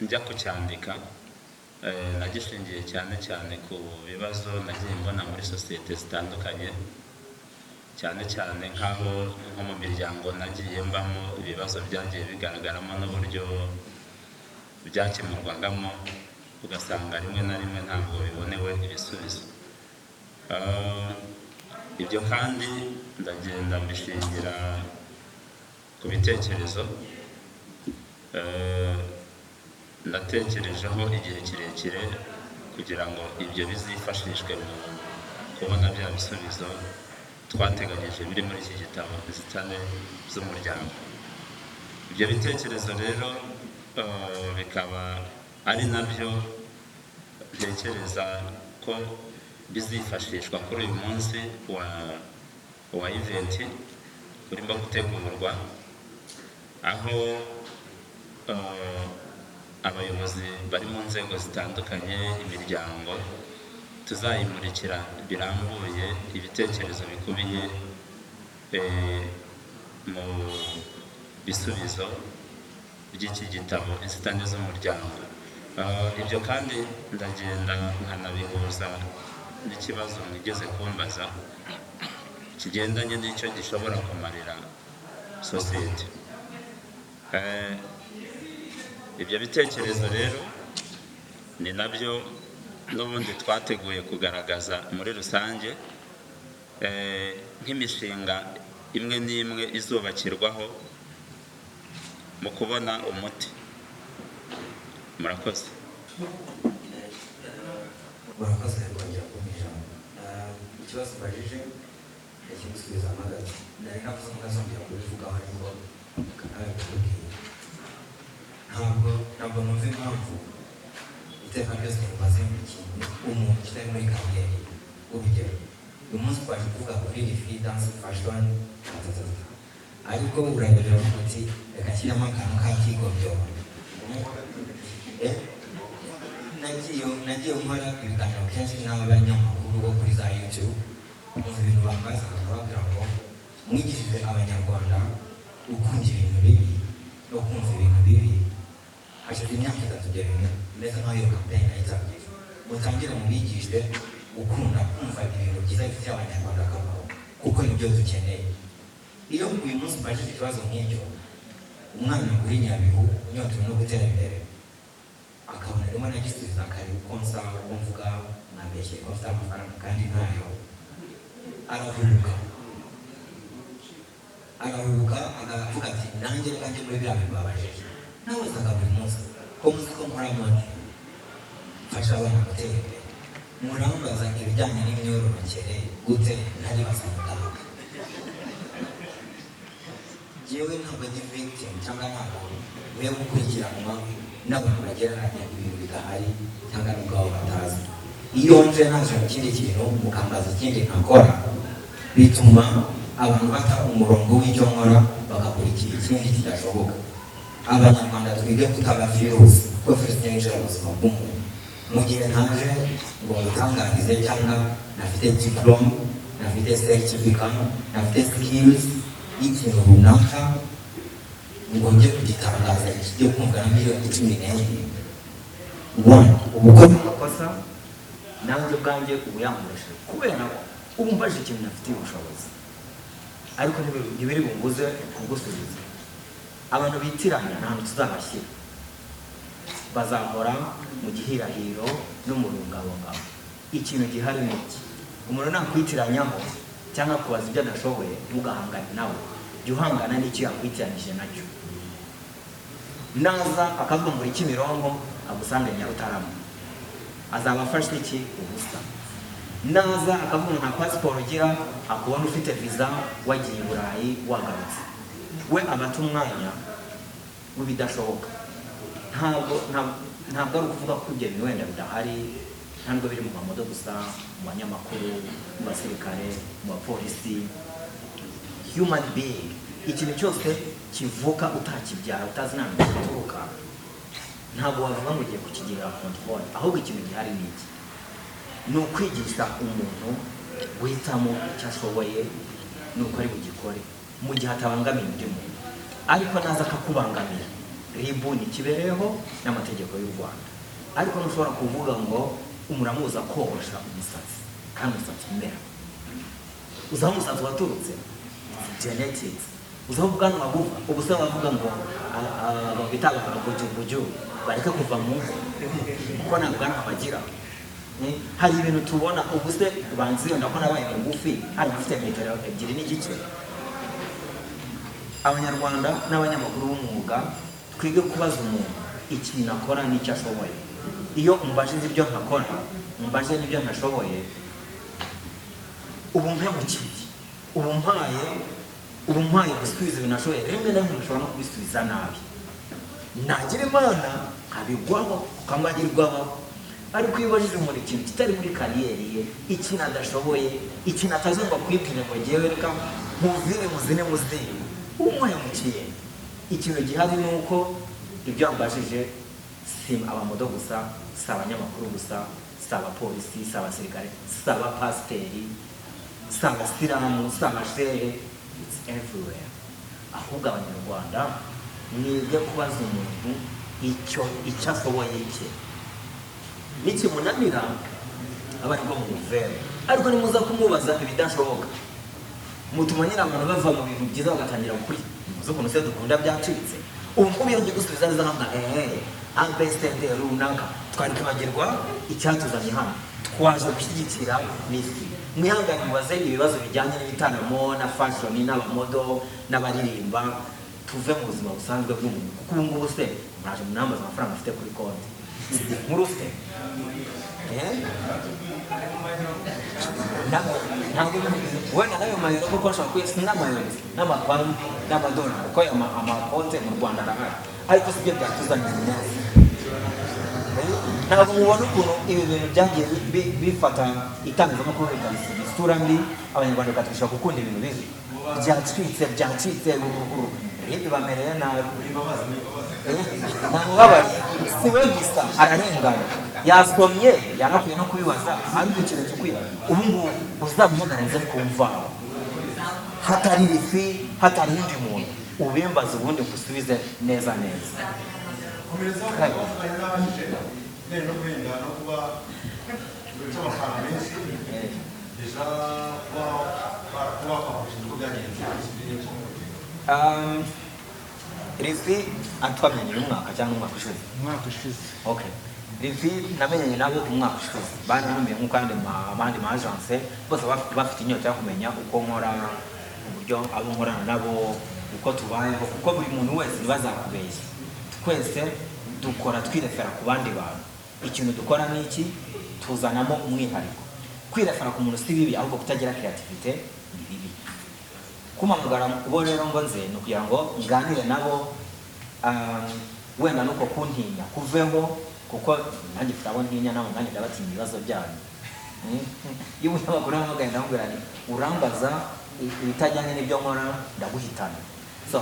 njya kucyandika, nagishingiye cyane cyane ku bibazo nagiye mbona muri sosiyete zitandukanye, cyane cyane nk'aho nko mu miryango nagiye mbamo, ibibazo byagiye bigaragaramo n'uburyo byakemurwagamo, ugasanga rimwe na rimwe ntabwo bibonewe ibisubizo. Ibyo kandi ndagenda mbishingira ku bitekerezo natekerejeho igihe kirekire kugira ngo ibyo bizifashishwe mu kubona bya bisubizo twateganyije biri muri iki gitabo Inzitane z'Umuryango. Ibyo bitekerezo rero bikaba ari nabyo ntekereza ko bizifashishwa kuri uyu munsi wa event urimo gutegurwa, aho abayobozi bari mu nzego zitandukanye, imiryango, tuzayimurikira birambuye ibitekerezo bikubiye mu bisubizo by'iki gitabo Inzitane z'Umuryango. Ibyo kandi ndagenda nkanabihuza n'ikibazo mwigeze kumbaza kigendanye n'icyo gishobora kumarira sosiyete. Ibyo bitekerezo rero ni nabyo n'ubundi twateguye kugaragaza muri rusange, nk'imishinga imwe n'imwe izubakirwaho mu kubona umuti. Murakoze. Murakoze kongera kumpa ijambo. Ikibazo mbajije ndakigusubiza mpagaze. Nari navuze ko ntazongera kubivugaho, ariko reka nawe mbikubwire. Ntabwo numva impamvu iteka ryose mumaze ikintu umuntu kitari muri carrière. Urugero, uyu munsi twaje kuvuga kuri Lifi Dance Fashion, ariko urahera uvuga uti reka nshyiremo akantu k'akigobyo. Nagiye nkora ibiganiro kenshi n'abanyamakuru bo kuri za YouTube, mu ibintu bambaza bakababwira ngo mwigishije Abanyarwanda gukunda ibintu bibi no kumva ibintu bibi. Hashize imyaka 3 ibyo bintu bimeze nk'aho iyo campaign nayitangiye. Mutangire mubigishe gukunda kumva ibintu byiza bifitiye Abanyarwanda akamaro, kuko nibyo dukeneye. Iyo uyu munsi mbajije ikibazo nk'icyo umwana uri Nyabihu unyotewe no gutera imbere, akabona rimwe nagisubiza akareba uko nsa, uko mvuga, mwambeshye ko mfite amafaranga kandi ntayo, arahubuka, arahubuka akavuga ati nanjye reka njye muri biriya bintu babajije. Nawe usanga buri munsi ko muzi ko nkora mode mfasha abana gutera imbere. Murambaza ibijyanye n'imyororokere gute ntaribaza muganga? Yewe, ntabwo ndi victim cyangwa ntabwo nkwiye gukurikiranwa n'abantu bagereranya ibintu bidahari cyangwa n'ubwabo batazi. Iyo nje naje mu kindi kintu, mukambaza ikindi nkakora, bituma abantu bata umurongo w'icyo nkora, bagakurikira ikindi kidashoboka. Abanyarwanda twige kutaba virusi, kuko virusi niyo yinjira mu buzima bw'umuntu. Mu gihe ntaje ngo ngutangarize cyangwa ntafite diplôme, ntafite certificat, ntafite skills y'ikintu runaka ngo njye kugitangaza kijye kumvwa na miliyoni 14, one, uba ukoze amakosa. Nanjye ubwanjye ubu yankoresheje, kubera ko ubu mbajije ikintu ntafitiye ubushobozi, ariko ntibiri bumbuze kugusubiza. Abantu bitiranya, nta hantu tuzabashyira, bazahora mu gihirahiro no mu rungabangabo. Ikintu gihari ni iki: umuntu nakwitiranyaho cyangwa kubaza ibyo adashoboye, ntugahangane nawe, jya uhangana n'icyo yakwitiranyije nacyo. Naza akavuga ngo uri Kimironko, agusange Nyarutarama, azaba afashe iki? Ubusa. Naza akavuga ngo nta pasiporo ugira, akubona ufite viza, wagiye i Burayi, wagarutse, we abata umwanya w'ibidashoboka. Ntabwo ari ukuvuga ko ibyo bintu wenda bidahari, ntabwo biri mu mamodo gusa, mu banyamakuru, mu basirikare, mu bapolisi. Human being, ikintu cyose kivuka utakibyara, utazi nta hantu gituruka, ntabwo wavuga ngo ugiye kukigirira control. Ahubwo ikintu gihari ni iki: ni ukwigisha umuntu guhitamo icyo ashoboye nuko ari bugikore mu gihe atabangamiye undi muntu. Ariko naza akakubangamira, RIB ni ikibereyeho n'amategeko y'u Rwanda. Ariko ntushobora kuvuga ngo umuramuza kogosha umusatsi kandi umusatsi umera. Uzi aho umusatsi waturutse? Genetics. Uzi aho ubwanwa buva? Ubu se bavuga ngo bita ababujubuju bareke kuva mu ngo kuko nta bwanwa bagira? Hari ibintu tubona. Ubu se banzi wenda ko nabaye mugufi, hari abafite metero 2.5. Abanyarwanda n'abanyamakuru b'umwuga, twige kubaza umuntu ikintu akora n'icyo ashoboye. Iyo umbajije ibyo ntakora, umbajije n'ibyo ntashoboye, ubu mpemukiye, ubu mpaye gusubiza ibintu nashoboye. Rimwe na rimwe nshobora no kubisubiza nabi, nagira Imana nkabigwaho, kuko amahirwe abaho. Ariko iyo ubajije umuntu ikintu kitari muri career ye, ikintu adashoboye, ikintu atazumva kwibwira ngo ngewe reka nkuvire muzine muzine, umuhemukiye. Ikintu gihari ni uko ibyo wambajije si abamodo gusa, si abanyamakuru gusa, si abapolisi, si abasirikare, si abapasiteri, si abasilamu, si abashehe, it's everywhere. Ahubwo Abanyarwanda mwige kubaza umuntu icyo ashoboye cye, nikimunanira aba aribwo mumuvera. Ariko nimuza kumubaza ibidashoboka, mutuma nyine abantu bava mu bintu byiza bagatangira gukuri muzi ukuntu se dukunda byacitse. Ubu ngubu iyo ngiye gusubiza neza nkavuga eee abcd runaka, twari kwibagirwa icyatuzanye hano. Twaje gushyigikira misi. Mwihangane mubaze ibibazo bijyanye n'ibitaramo na fashion n'abamodo n'abaririmba, tuve mu buzima busanzwe bw'umuntu, kuko ubu ngubu se muraje munambaza amafaranga afite kuri konti nkuru se? Eh? Ntabwo wenda n'ayo mayero, kuko ashobora kuba si n'amayero gusa, n'amapawundi n'amadolari, kuko ayo amakonte mu Rwanda arahari, ariko si byo byatuzaniye umunsi. Ntabwo mubona ukuntu ibi bintu byagiye bifata itangazamakuru rikabisiga isura mbi, Abanyarwanda bakatwisha gukunda ibintu bibi byacitse byacitse. RIB bamereye nabi. Ntamubabaye, si we gusa, ararengana, yasomye, yarakwiye no kubibaza. Ariko ikintu gikwiye ubu ngubu, uzamuhamagara nze kumvaho, hatari rifi, hatari undi muntu, ubimbaza ubundi ngusubize neza neza. Komereza aho n'abajije ibijyanye no guhenda no kuba guca amafaranga menshi, déjà kuba wakwakoresha uko byagenze. Rifi twamenyanye uyu mwaka cyangwa umwaka ushize? Umwaka ushize. Okay, Rifi namenyanye nabo umwaka ushize. Barantumiye nk'uko abandi ma agence bose bafite inyota yo kumenya uko nkora, uburyo abo nkorana nabo uko tubayeho, kuko buri muntu wese, ntibazakubeshye, twese dukora twirefera ku bandi bantu. Ikintu dukora ni iki? Tuzanamo umwihariko. Kwirefera ku muntu si bibi, ahubwo kutagira creativity ni bibi. Kumpamagara bo rero ngo nze ni ukugira ngo nganire nabo, wenda nuko kuntinya kuveho, kuko nanjye mfite abo ntinya, nabo nanjye ndabatinya ibibazo byanyu. Iyo umunyamakuru ahamagaye ndamubwira nti: "Urambaza ibitajyanye n'ibyo nkora, ndaguhitana." So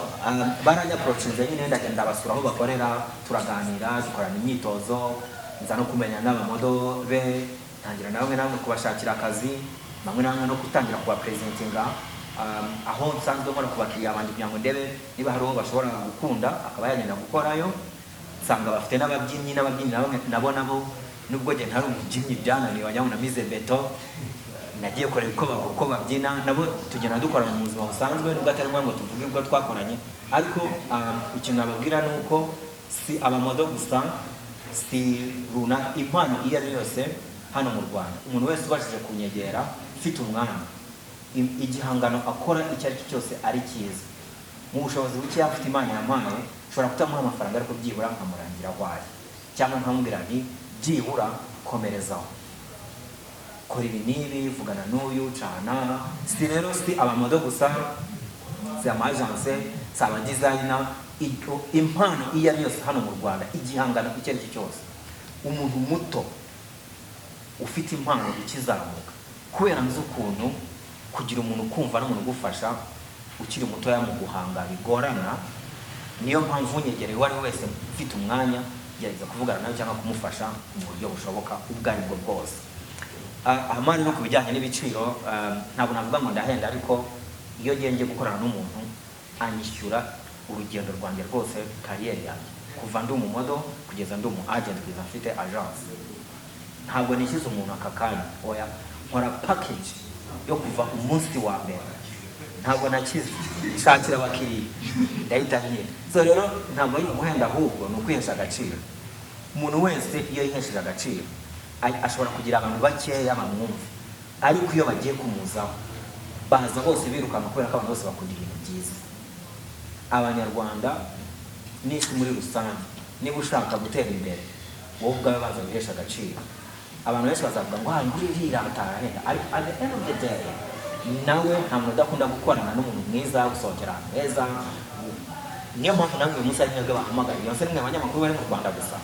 baranyapproachinze nyine, ndagenda ndabasura aho bakorera, turaganira, dukorana imyitozo, nza no kumenya n'abamodel be, ntangira na bamwe na bamwe kubashakira akazi, bamwe na bamwe no gutangira kubapresentinga aho nsanzwe nkora ku bakiriya banjye, kugira ngo ndebe niba hari uwo bashobora gukunda akaba yagenda gukorayo. Nsanga bafite n'ababyinnyi na bamwe nabo, nubwo njye ntari umubyinnyi, byananiwe, wagira ngo namize beto. Nagiye kureba uko babyina, nabo tugenda dukorana mu buzima busanzwe, nubwo atari ngombwa ngo tuvuge ubwo twakoranye. Ariko ikintu nababwira ni uko si abamodel gusa, si runaka, impano iyo ari yo yose hano mu Rwanda, umuntu wese ubashije kunyegera ufite umwanya, igihangano akora icyo ari cyo cyose ari cyiza, mu bushobozi buke afite, Imana yampaye, nshobora kutamuha amafaranga, ariko byibura nkamurangira aho ari, cyangwa nkamubwira nti: "Byibura komerezaho, kora ibi n'ibi, vugana n'uyu cana." Si rero si abamodel gusa, si ama agence, si abadesigner, impano iyo ari yose hano mu Rwanda, igihangano icyo ari cyo cyose, umuntu muto ufite impano ikizamuka, kubera nzi ukuntu kugira umuntu ukumva n'umuntu ugufasha ukiri mutoya mu guhanga bigorana, niyo mpamvu unyegereye uwo ari we wese ufite umwanya, gerageza kuvugana nawe cyangwa kumufasha mu buryo bushoboka ubwo ari bwo bwose. Hama no ku bijyanye n'ibiciro, ntabwo navuga ngo ndahenda, ariko iyo ngiye ngiye gukorana n'umuntu, anyishyura urugendo rwanjye rwose, carrière yanjye, kuva ndi umumodel kugeza ndi umu agent, kugeza mfite agence. Ntabwo nishyuza umuntu aka kanya, oya, nkora package yo kuva umunsi wa mbere. Ntabwo nakize, nshakira abakiriya, ndahita nkira. So rero ntabwo ari uguhenda, ahubwo ni ukwihesha agaciro. Umuntu wese iyo yihesheje agaciro, ashobora kugira abantu bakeya bamwumva, ariko iyo bagiye kumuzaho baza bose birukanka, kubera ko abantu bose bakunda ibintu byiza. Abanyarwanda n'isi muri rusange, niba ushaka gutera imbere, wowe ubwawe baza guhesha agaciro. Abantu benshi bazavuga ngo: "Ah, nguri rirata, arahenda," ariko at the end of the day, nawe nta muntu udakunda gukorana n'umuntu mwiza, gusohokera ahantu heza. Niyo mpamvu namwe uyu munsi ari mwebwe bahamagaye. Iyo se nimwe abanyamakuru bari mu Rwanda gusa,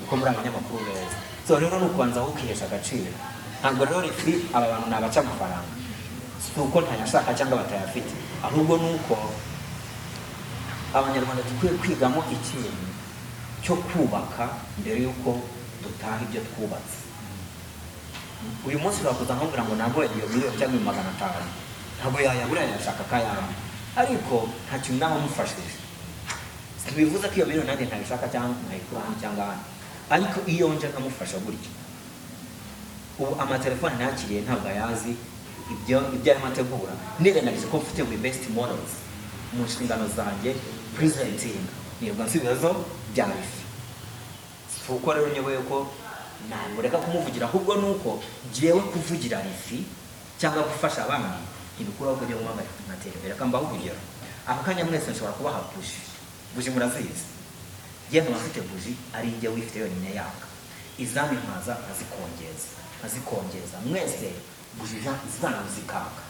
kuko muri abanyamakuru beza. So rero ni ukubanza wowe ukihesha agaciro. Ntabwo rero rifi aba bantu ni abaca amafaranga, si uko ntayashaka cyangwa batayafite, ahubwo ni uko Abanyarwanda dukwiye kwigamo ikintu cyo kubaka mbere y'uko dutaha ibyo twubatse. Uyu munsi ushobora kuza nkubwira ngo ntabwo iyo miliyoni cyangwa 500,000, ntabwo yayabura, yayashaka akayampa, ariko nta kintu naba mufashije. Ntibivuze ko iyo miliyoni nanjye ntayishaka cyangwa nkayikura hano cyangwa ahandi, ariko iyo nje nkamufasha gutya, ubu amatelefone nakiriye ntabwo ayazi ibyo arimo ategura, nirengagije ko mfite we best models mu nshingano zanjye, presenting, nirwa nsi ibibazo bya wifi. Si uko rero nyoboye ko ntabwo reka kumuvugira, ahubwo ni uko jyewe kuvugira rifi cyangwa gufasha abandi ntibikuraho kujya mu nkatera imbere. Reka mbahe urugero. Ako kanya mwese nshobora kubaha buji. Buji murazizi? Yewe nkaba mfite buji ari njye wifite yonyine yaka, izami nkaza nkazikongeza, mwese buji zanyu zikaka.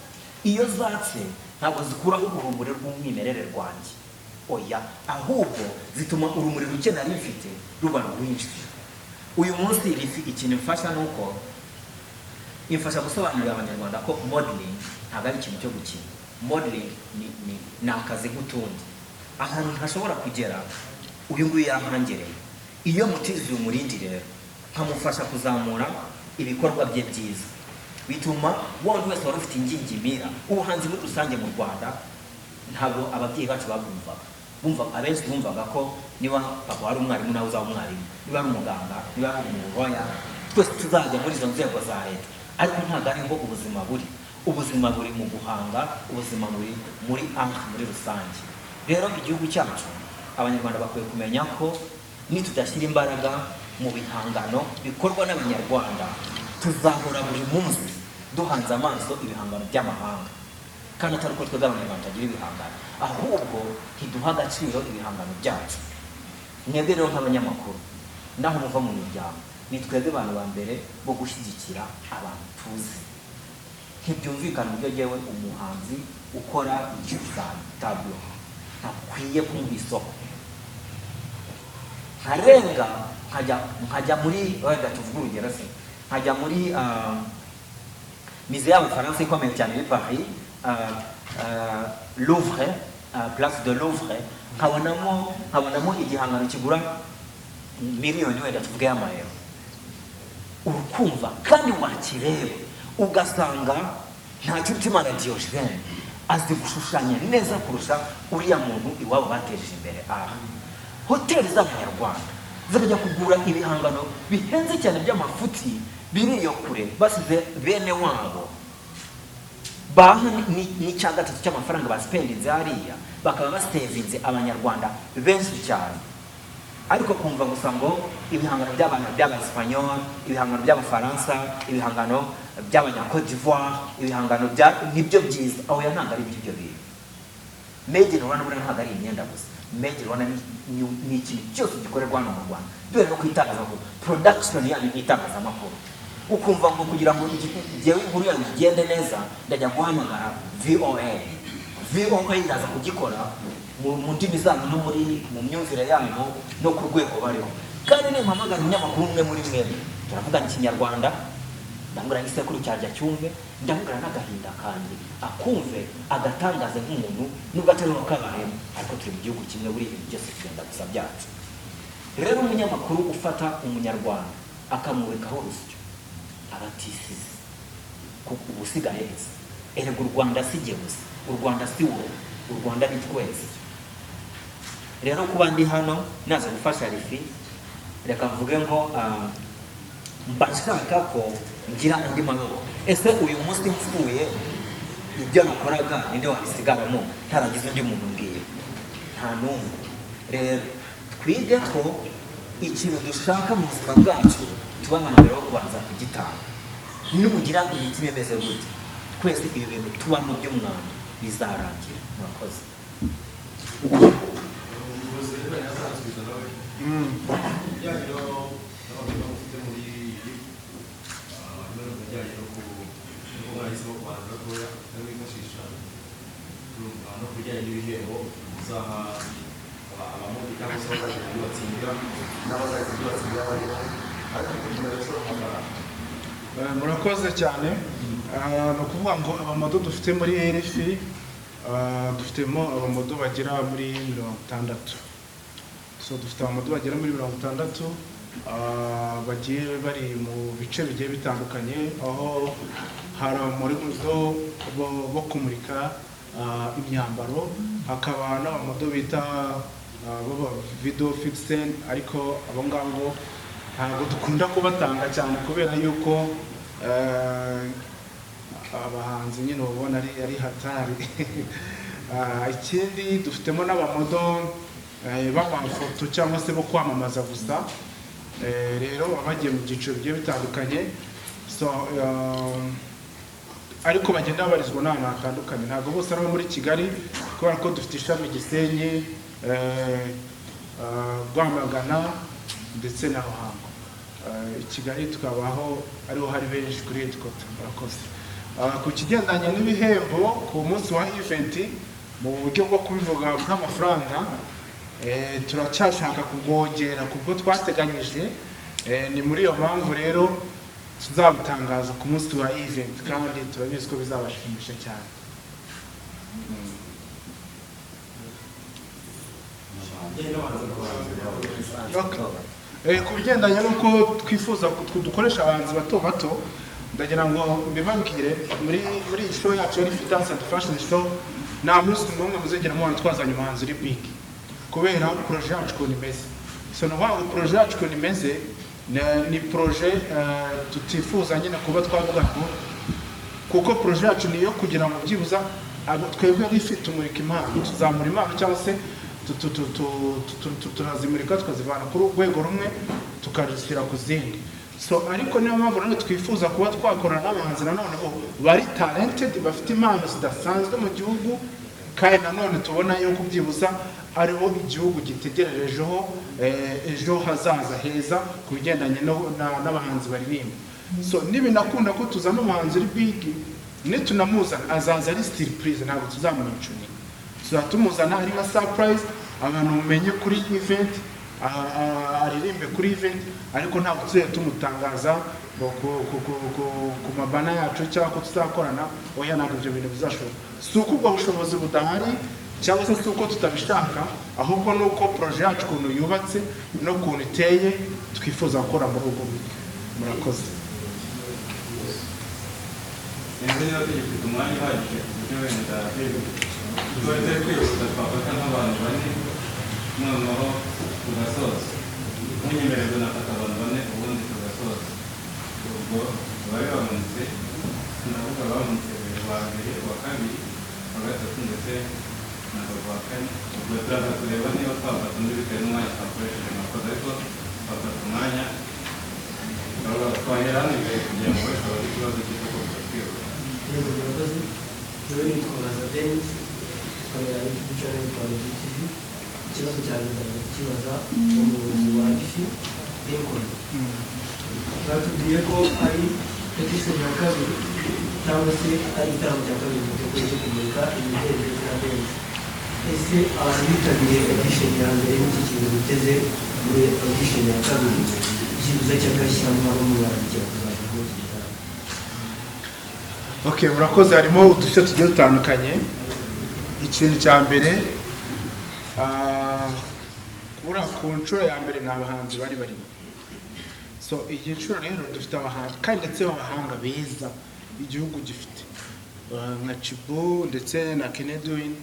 Iyo zatse ntabwo zikuraho urumuri rw'umwimerere rwanjye, oya, ahubwo zituma urumuri ruke nari mfite ruba rwinshi. Uyu munsi rifi ikintu imfasha ni uko imfasha gusobanurira Abanyarwanda ko modeling ntabwo ari ikintu cyo gukina. Modeling ni akazi nk'utundi. Ahantu ntashobora kugera, uyu nguyu yarangereye. Iyo mutizuye umurindi rero, nkamufasha kuzamura ibikorwa bye byiza, bituma wa wundi wese wari ufite ingingimira. Ubuhanzi muri rusange mu Rwanda ntabwo ababyeyi bacu babwumvaga. Bumva, abenshi bumvaga ko niba papa wari umwarimu, nawe uzaba umwarimu, niba ari umuganga, niba ari umuroya, twese tuzajya muri izo nzego za leta. Ariko ntabwo ariho ubuzima buri. Ubuzima buri mu guhanga, ubuzima buri muri art muri rusange. Rero igihugu cyacu, Abanyarwanda bakwiye kumenya ko nitudashyira imbaraga mu bihangano bikorwa n'Abanyarwanda, tuzahora buri munsi duhanze amaso ibihangano by'amahanga, kandi atari uko twebwe Abanyarwanda tugira ibihangano, ahubwo ntiduha agaciro ibihangano byacu. Mwebwe rero nk'abanyamakuru, naho muva mu miryango Ni twebwe abantu ba mbere bo gushyigikira abantu tuzi. Ntibyumvikana uburyo jyewe umuhanzi ukora igishushanyo, tableau, ntakwiye kumuha isoko, nkarenga nkajya muri, wenda tuvuge urugero se, nkajya muri musée y'Abafaransa ikomeye cyane iri Paris, Louvre, Place de Louvre, nkabonamo igihangano kigura miliyoni, wenda tuvuge, y'amayero. Urukumva kandi wakireba ugasanga Ntakirutimana Diogene azi gushushanya neza kurusha uriya muntu iwabo bateje imbere. Aha hoteli z'Abanyarwanda zikajya kugura ibihangano bihenze cyane by'amafuti biri iyo kure, basize bene wabo baha n'icya gatatu cy'amafaranga basipendinze hariya, bakaba basevinze Abanyarwanda benshi cyane. Ariko kumva gusa ngo ibihangano by'abantu by'Abasipanyol, ibihangano by'Abafaransa, ibihangano by'abanya Cote d'Ivoire, ibihangano bya nibyo byiza, aho ya ntabwo ari ibyo bintu. Made in Rwanda buriya ntabwo ari imyenda gusa. Made in Rwanda ni ikintu cyose gikorerwa hano mu Rwanda, duhere no ku itangazamakuru, production yanyu nk'itangazamakuru. Ukumva ngo kugira ngo jyewe inkuru yanyu igende neza, ndajya guhamagara VOA. VOA iraza kugikora mu ndimi zanyu no mu myumvire yanyu no ku rwego bariho. Kandi nimpamagara umunyamakuru umwe muri mwebwe, turavugana Ikinyarwanda, ndamubwira n'isekuru cyanjye acyumve, ndamubwira n'agahinda kanjye akumve, agatangaze nk'umuntu nubwo atari we kabayemo, ariko turi mu gihugu kimwe, buri ibintu byose tugenda gusa byacu. Rero umunyamakuru ufata Umunyarwanda akamwubikaho urusyo aba atisize, kuko uba usigaye heza. Erega u Rwanda si jye gusa, u Rwanda si wowe, u Rwanda ni twese. Rero kuba ndi hano naza gufasha Rifi, reka mvuge ngo mba nshaka ko ngira andi maboko. Ese uyu munsi mfuye, ibyo nakoraga ninde wabisigaramo ntaragize undi muntu mbwira? Nta n'umwe. Rero twige ko ikintu dushaka mu buzima bwacu tuba nka mbere wo kubanza kugitanga. Nugira imitima imeze gutya, twese ibi bintu tubamo by'umwanda bizarangira. Murakoze. Umuyobozi rero yazansubiza nawe ibijyanye n'abantu bafite muri harimo ibijyanye no ku no mwahisemo kubanza gatoya no kwifashisha, urumva, no ku bijyanye n'ibihembo muzaha abamodi cyangwa se abazagira ibyo batsindira n'abazagira ibyo batsindira barimo, ariko kugira ngo bashobore. Murakoze cyane. Ni ukuvuga ngo abamodel dufite muri RFI, dufitemo abamodel bagera muri 60. So dufite abamodel bagera muri 60, bagiye bari mu bice bigiye bitandukanye, aho hari abamodel bo kumurika imyambaro, hakaba n'abamodel bita baba video vixen, ariko abo ngabo ntabwo dukunda kubatanga cyane kubera yuko abahanzi nyine ubona ari hatari. Ikindi dufitemo n'abamodel b'amafoto cyangwa se bo kwamamaza gusa. Rero baba bagiye mu byiciro bigiye bitandukanye, so ariko bagenda babarizwa n'ahantu hatandukanye. Ntabwo bose ari abo muri Kigali, kubera ko dufite ishami Gisenyi, Rwamagana ndetse na Ruhango. I Kigali tukabaho ariho hari benshi kuri headquarter. Murakoze. Ku kigendanye n'ibihembo ku munsi wa event, mu buryo bwo kubivuga bw'amafaranga, turacyashaka kubwongera kubwo twateganyije. Ni muri iyo mpamvu rero tuzabitangaza ku munsi wa event, kandi turabizi ko bizabashimisha cyane. Okay. Ku bigendanye n'uko twifuza dukoresha abahanzi bato bato, ndagira ngo mbibabwire, muri iyi show yacu ya Dance and Fashion Show, nta munsi n'umwe muzigera mubona twazanye umuhanzi uri big, kubera projet yacu ukuntu imeze. So ni ukuvuga ngo projet yacu ukuntu imeze ni projet tutifuza nyine kuba twavuga ngo, kuko projet yacu ni iyo kugira ngo byibuza twebwe RIFI tumurika impano, tuzamura impano, cyangwa se turazimurika, tukazivana ku rwego rumwe tukazishyira ku zindi. So ariko niyo mpamvu nanone twifuza kuba twakorana n'abahanzi nanone bo bari talented, bafite impano zidasanzwe mu gihugu. Kandi nanone tubona yuko byibuza ariho igihugu gitegererejeho ejo hazaza heza ku bigendanye n'abahanzi baririmba. So nibinakunda ko tuzana umuhanzi uri big, nitunamuzana azaza ari surprise, ntabwo tuzamumentioninga, tuzaba tumuzana ari nka surprise, abantu mumenye kuri event, aririmbe kuri event, ariko ntabwo tuzajya tumutangaza ngo ku mabanner yacu cyangwa ko tuzakorana. Oya, ntabwo ibyo bintu bizashoboka. Si uko ubwo bushobozi budahari cyangwa se si uko tutabishaka, ahubwo ni uko projet yacu ukuntu yubatse n'ukuntu iteye, twifuza gukora muri ubwo buryo. Murakoze. Sinzi niba tugifite umwanya uhagije ku buryo wenda tuba turi kwihuta, twafata nk'abantu bane noneho tugasoza. Munyemererwa nafata abantu bane ubundi tugasoza. Ubwo bari bamanitse, ndavuga bamanitse uwa mbere, uwa kabiri, uwa gatatu ndetse na uwa kane. Ubwo turaza kureba niba twafata undi bitewe n'umwanya twakoresheje. Mwakoze, ariko twafata umwanya twahera hano imbere kugira ngo wese abaze ikibazo cye kuko twihuta. Yego, murakoze. Njyewe nitwa Baza Denis, nkorera YouTube channel yitwa Rogi TV. Ikibazo cyanjye ndaza kukibaza umuyobozi wa Lifi, Lincoln. Batubwiye ko ari edition ya kabiri cyangwa se ari igitaramo cya kabiri muteguye cyo kumurika imideli ndetse na dance. Ese abantu bitabiriye edition ya mbere, n'iki kintu biteze muri edition ya kabiri byibuze cy'agashya mwaba mubandikira kuzaza muri iki gitaramo? Okay, murakoze. Harimo udushya tugiye dutandukanye. Ikintu cya mbere, kubura ku nshuro ya mbere nta bahanzi bari barimo. So iyi nshuro rero dufite abahanzi kandi ndetse b'abahanga beza igihugu gifite, nka Chibu ndetse na Kenedwin,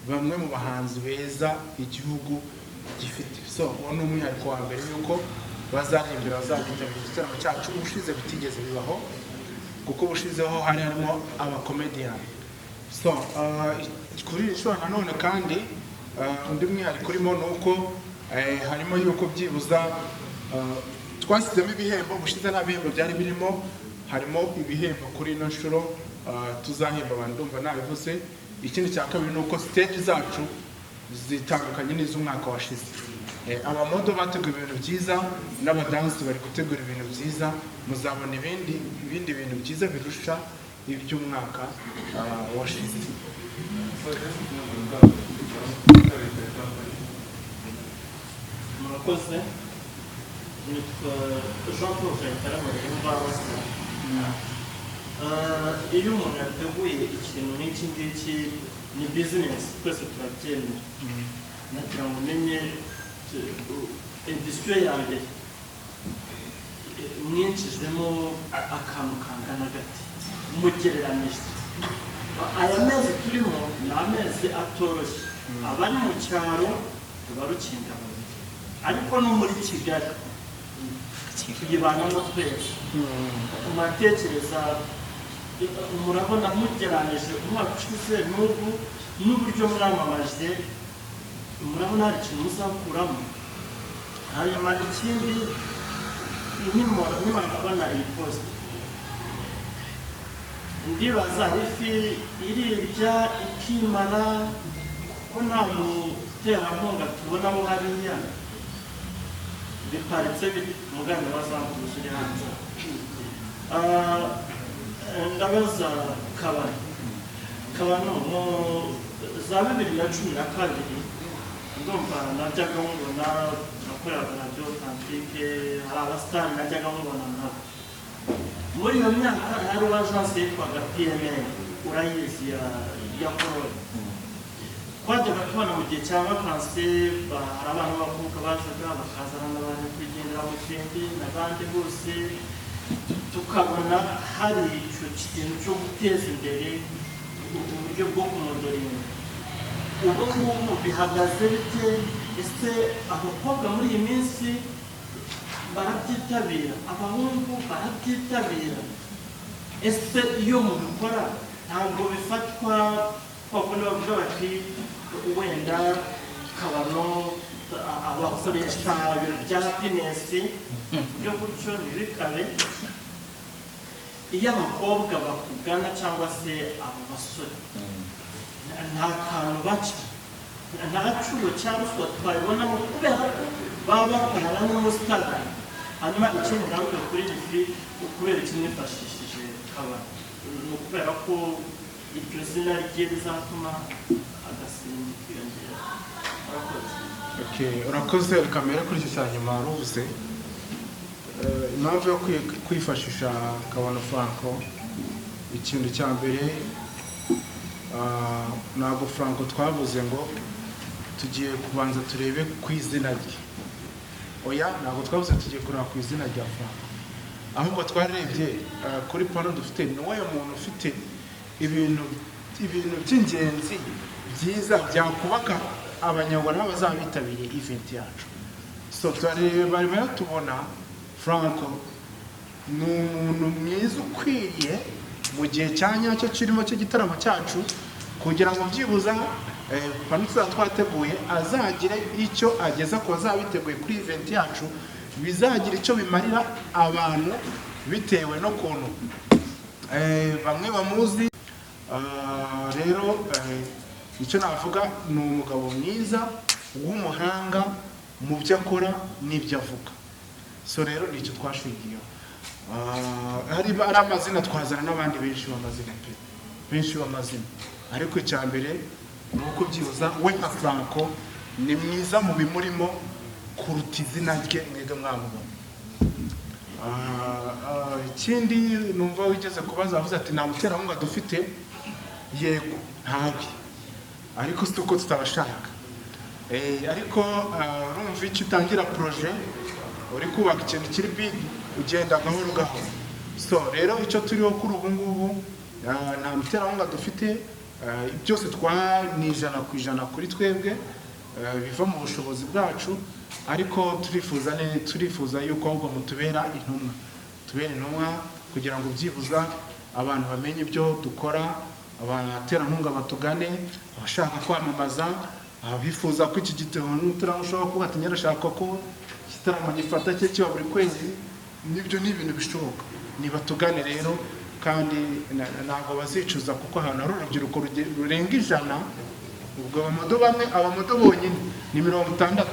bamwe mu bahanzi beza igihugu gifite. So uwo ni umwihariko wa mbere, yuko bazaririmbira, bazabitabira igitaramo cyacu. Ubushize bitigeze bibaho, kuko ubushizeho hari harimo abakomediyani. So kuri iyi nshuro nanone kandi undi mwihariko urimo ni uko harimo yuko byibuza twashyizemo ibihembo. Ubushize nta bihembo byari birimo, harimo ibihembo kuri ino nshuro, tuzahemba abantu, ndumva nabivuze. Ikindi cya kabiri ni uko stage zacu zitandukanye n'iz'umwaka washize. Abamodel bateguye ibintu byiza n'abadansi bari gutegura ibintu byiza. Muzabona ibindi bintu byiza birusha iby'umwaka washize. Murakoze. Nitwa Jean Paul Kayitare Imvaho. Iyo umuntu yateguye ikintu nk'iki ngiki, ni business, twese turabyemera. Nagira ngo umenye édition ya mbere mwinjijemo akantu kangana gati mugereranije? Aya mezi turimo ni amezi atoroshye, abari mu cyaro tubarukinga babiri, ariko no muri Kigali tuyibanamo twese. Muratekereza, murabona mugeranije umwaka ushize n'ubu n'uburyo mwamamaje, murabona hari ikintu muzakuramo? Hanyuma ikindi, nimara kubona iyi post, ndibaza ifi irirya ikimara, kuko nta muterankunga tubonamo hariya, biparitse bite? Umuganda wa zambuzi uri hanze. Ndabaza Kabano. Kabano, mu za 2012 ndumva najyaga mubona, nakoreraga radiyo Authentique, hari abasitari najyaga mubona nabo. Muri iyo myaka hariho agence yitwaga PMN, urayizi, ya Korone. Twajyaga tubona mu gihe cya vacances hari abana b'abakobwa bazaga bakazana n'abantu kwigendera mu kindi n'abandi bose, tukabona hari icyo kintu cyo guteza imbere uburyo bwo kumodelinga. Ubu ngubu bihagaze bite? Ese abakobwa muri iyi minsi barabyitabira, abahungu barabyitabira? Ese iyo mubikora ntabwo bifatwa kwa kundi bavuga bati wenda Kabano abakoresha ibintu bya happiness byo gutyo? Ntibikabe. Iyo abakobwa bakugana cyangwa se abo basore Nta kantu baca, nta cyuho cya ruswa twabibonamo, kubera ko baba bakorana n'umusitari. Hanyuma ikindi ngaruke kuri Lifi: kubera iki mwifashishije Kabano? Ni ukubera ko iryo zina rye rizatuma agasimbi kiyongera? Murakoze. Okay, urakoze. Reka mbere kuri icyo cya nyuma wari uvuze. Impamvu yo kwifashisha Kabano Franco, ikintu cya mbere, ntabwo Franco twavuze ngo tugiye kubanza turebe ku izina rye. Oya, ntabwo twavuze tugiye kureba ku izina rya Franco, ahubwo twarebye kuri pano dufite, ni uwuhe muntu ufite ibintu by'ingenzi byiza byakubaka Abanyarwanda bazaba bitabiriye event yacu. So turareba rero, tubona Franco ni umuntu mwiza ukwiriye mu gihe cya nyacyo kirimo cy'igitaramo cyacu, kugira ngo byibuza pano tuzaba twateguye azagire icyo ageza ku bazaba biteguye kuri event yacu, bizagira icyo bimarira abantu bitewe n'ukuntu bamwe bamuzi. Rero icyo navuga ni umugabo mwiza w'umuhanga mu byo akora n'ibyo avuga. So rero ni icyo twashingiyeho. Hari amazina, twazana n'abandi benshi b'amazina pe, benshi b'amazina, ariko icya mbere ni uko byibuza we nka Franco ni mwiza mu bimurimo kuruta izina rye mwebwe mwamubona. Ikindi numva wigeze kubaza, avuze ati nta muterankunga dufite. Yego, ntawe, ariko si uko tutabashaka. Ariko urumva icyo utangira projet, uri kubaka ikintu kiri big, ugenda gahoro gahoro. So rero icyo turiho kuri ubu ngubu, nta muterankunga dufite. Byose twa ni 100% kuri twebwe, biva mu bushobozi bwacu, ariko turifuza yuko ahubwo mutubera intumwa, tubera intumwa kugira ngo byibuza abantu bamenye ibyo dukora, abaterankunga batugane, abashaka kwamamaza, abifuza ko iki gitabo ushobora kuba ati nyarashaka ko igitaramo gifata cye kiba buri kwezi, nibyo ni ibintu bishoboka. Nibatugane rero, kandi ntabwo bazicuza, kuko ahantu hari urubyiruko rurenga 100, ubwo abamodel bamwe, abamodel bonyine ni 60,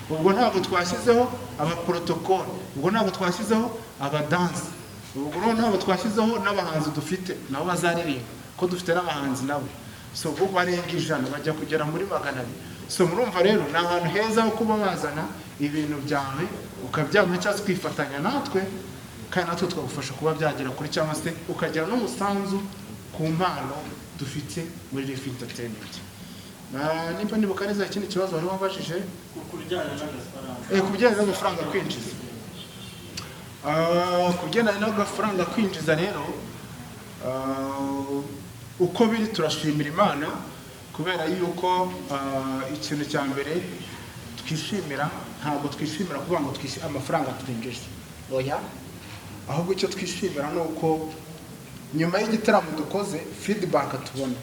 ubwo ntabwo twashyizeho abaprotocole, ubwo ntabwo twashyizeho abadansi, ubwo rero ntabwo twashyizeho n'abahanzi dufite nabo bazaririmba, ko dufite n'abahanzi nabo. So bo barenga 100, bajya kugera muri 200. So murumva rero ni ahantu heza ho kuba wazana ibintu byawe ukabyamamaza cyangwa se ukifatanya natwe, kandi natwe twagufasha kuba byagera kuri, cyangwa se ukagira n'umusanzu ku mpano dufite muri Life Entertainment. Nimba nibuka neza, ikindi kibazo wari wabajije Ku bijyanye n'agafaranga. Ku bijyanye n'amafaranga kwinjiza. Ku bijyanye n'agafaranga kwinjiza rero, uko biri turashimira Imana, kubera yuko ikintu cya mbere twishimira, ntabwo twishimira kuvuga ngo amafaranga twinjije, oya, ahubwo icyo twishimira ni uko nyuma y'igitaramo dukoze, feedback tubona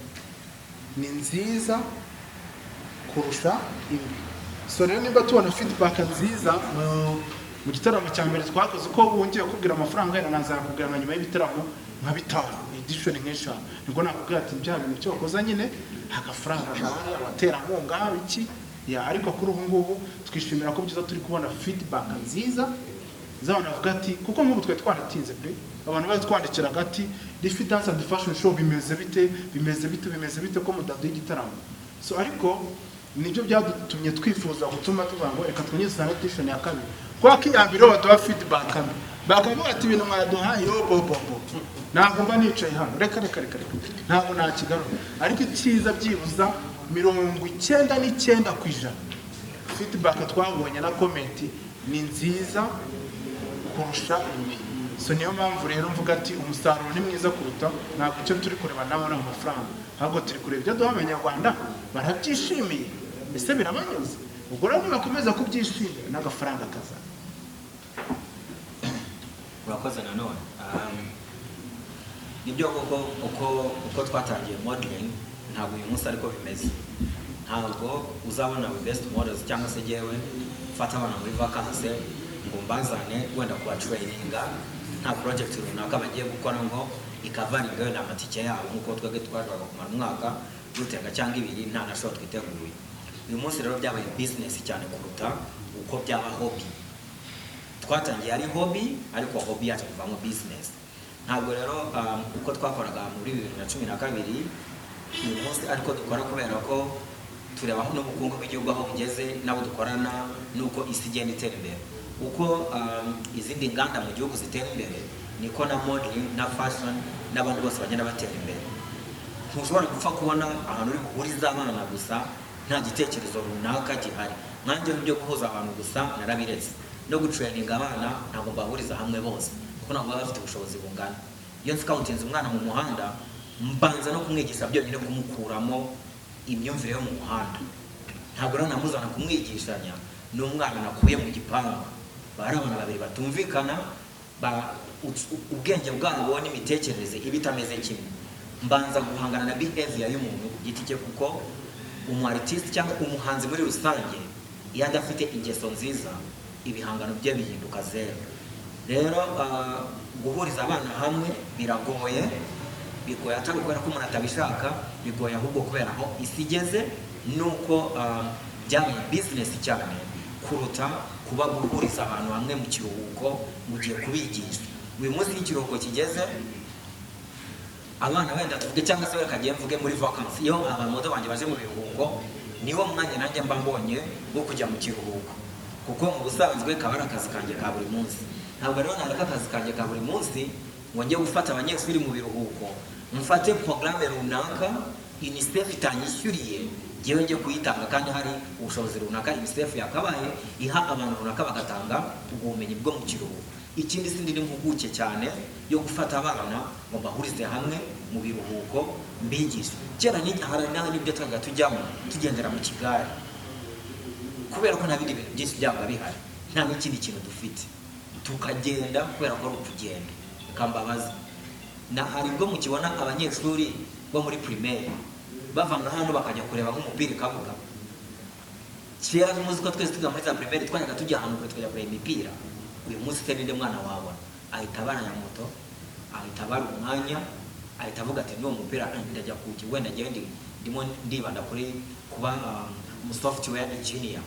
ni nziza kurusha imbi. So rero nimba tubona feedback nziza mu gitaramo cya mbere twakoze, uko wongeye kubwira amafaranga, wenda nazakubwira nka nyuma y'ibitaramo nka bitanu, edition nk'eshanu, nibwo nakubwira ati bya bintu byo wakoze nyine agafaranga gahari, abaterankunga, iki ya. Ariko kuri ubu ngubu twishimira ko byiza turi kubona feedback nziza z'abantu bavuga ati, kuko nk'ubu twari twaratinze pe, abantu bari twandikiraga ati Lifi Dance and Fashion Show bimeze bite, bimeze bite, bimeze bite, ko mudaduha igitaramo? So ariko nibyo byadutumye twifuza gutuma tuvuga ngo reka twongeze sana edition ya kabiri, kubera ko iya mbere baduha feedback mbi, bakavuga ati ibintu mwaduhaye, yo bo bo bo, ntabwo mba nicaye hano, reka reka reka reka, ntabwo nakigarura. Ariko icyiza, byibuza 99% feedback twabonye na comment ni nziza kurusha imbi. So niyo mpamvu rero mvuga ati umusaruro ni mwiza kuruta, ntabwo icyo turi kureba nawe ari amafaranga, ahubwo turi kureba ibyo duha Abanyarwanda, barabyishimiye, ese birabanyuze? Ubwo rero nibakomeza kubyishimira, n'agafaranga kaza. Urakoze nanone. Nibyo koko, uko twatangiye modeling ntabwo uyu munsi ariko bimeze. Ntabwo uzabona We Best Models cyangwa se jyewe mfata abana muri vacances ngo mbazane wenda kubatraininga nta project runaka bagiye gukora ngo ikavaringa wenda amatike yabo, nk'uko twebwe twashakaga kumara umwaka. dutega cyangwa ibiri, nta na show twiteguye. Uyu munsi rero byabaye business cyane kuruta uko byaba hobby. Twatangiye ari hobby, ariko hobby yacu kuvamo business. Ntabwo rero uko twakoraga muri 2012 uyu munsi ariko dukora, kubera ko tureba aho n'ubukungu bw'igihugu aho bugeze, n'abo dukorana, n'uko isi igenda itera imbere, uko izindi nganda mu gihugu zitera imbere, niko na modeling na fashion n'abandi bose bagenda batera imbere. Ntushobora gupfa kubona ahantu uri buhurize abana gusa nta gitekerezo runaka gihari. Nkanjye byo guhuza abantu gusa narabiretse, no gutraininga abana ntabwo mbahuriza hamwe bose, kuko ntabwo baba bafite ubushobozi bungana. Iyo nscoutinze umwana mu muhanda, mbanza no kumwigisha byonyine kumukuramo imyumvire yo mu muhanda. Ntabwo rero namuzana kumwigishanya n'umwana nakuye mu gipangu. Bari abana babiri batumvikana, ubwenge bwabo n'imitekerereze iba itameze kimwe. Mbanza guhangana na behavior y'umuntu ku giti cye, kuko umu artist cyangwa umuhanzi muri rusange iyo adafite ingeso nziza, ibihangano bye bihinduka zero. Rero guhuriza abana hamwe biragoye. Bigoye atari ukubera ko umuntu atabishaka, bigoye ahubwo kubera aho isi igeze, nuko byabaye business cyane kuruta kuba guhuriza abantu hamwe mu kiruhuko ngo ugiye kubigisha. Uyu munsi iyo ikiruhuko kigeze, abana wenda tuvuge, cyangwa se reka ngiye mvuge muri vacances, iyo abamodel banjye baje mu biruhuko, niwo mwanya nanjye mba mbonye wo kujya mu kiruhuko, kuko mu busanzwe kaba ari akazi kanjye ka buri munsi. Ntabwo rero nareka akazi kanjye ka buri munsi ngo njye gufata abanyeshuri mu biruhuko, mfate porogaramu runaka UNICEF itanyishyuriye, ngewe njye kuyitanga, kandi hari ubushobozi runaka UNICEF yakabaye iha abantu runaka bagatanga ubwo bumenyi bwo mu kiruhuko. Ikindi, sindi n'impuguke cyane yo gufata abana ngo mbahurize hamwe mu biruhuko mbigishe. Kera hari n'ibyo twajyaga tujyamo tugendera mu kigare, kubera ko nta bindi bintu byinshi byabaga bihari, nta n'ikindi kintu dufite, tukagenda kubera ko ari ukugenda. Reka mbabaze, na hari ubwo mukibona abanyeshuri bo muri primaire bava nka hano bakajya kureba nk'umupira i Kabuga? Kera muzi ko twese twiga muri za primaire twajyaga tujya ahantu kure tukajya kureba imipira. Uyu munsi se ninde mwana wabona ahita abara ya moto, ahita abara umwanya, ahita avuga ati: "N'uwo mupira ndajya kuwukina, wenda njyewe ndimo ndibanda kuri kuba umu software engineer,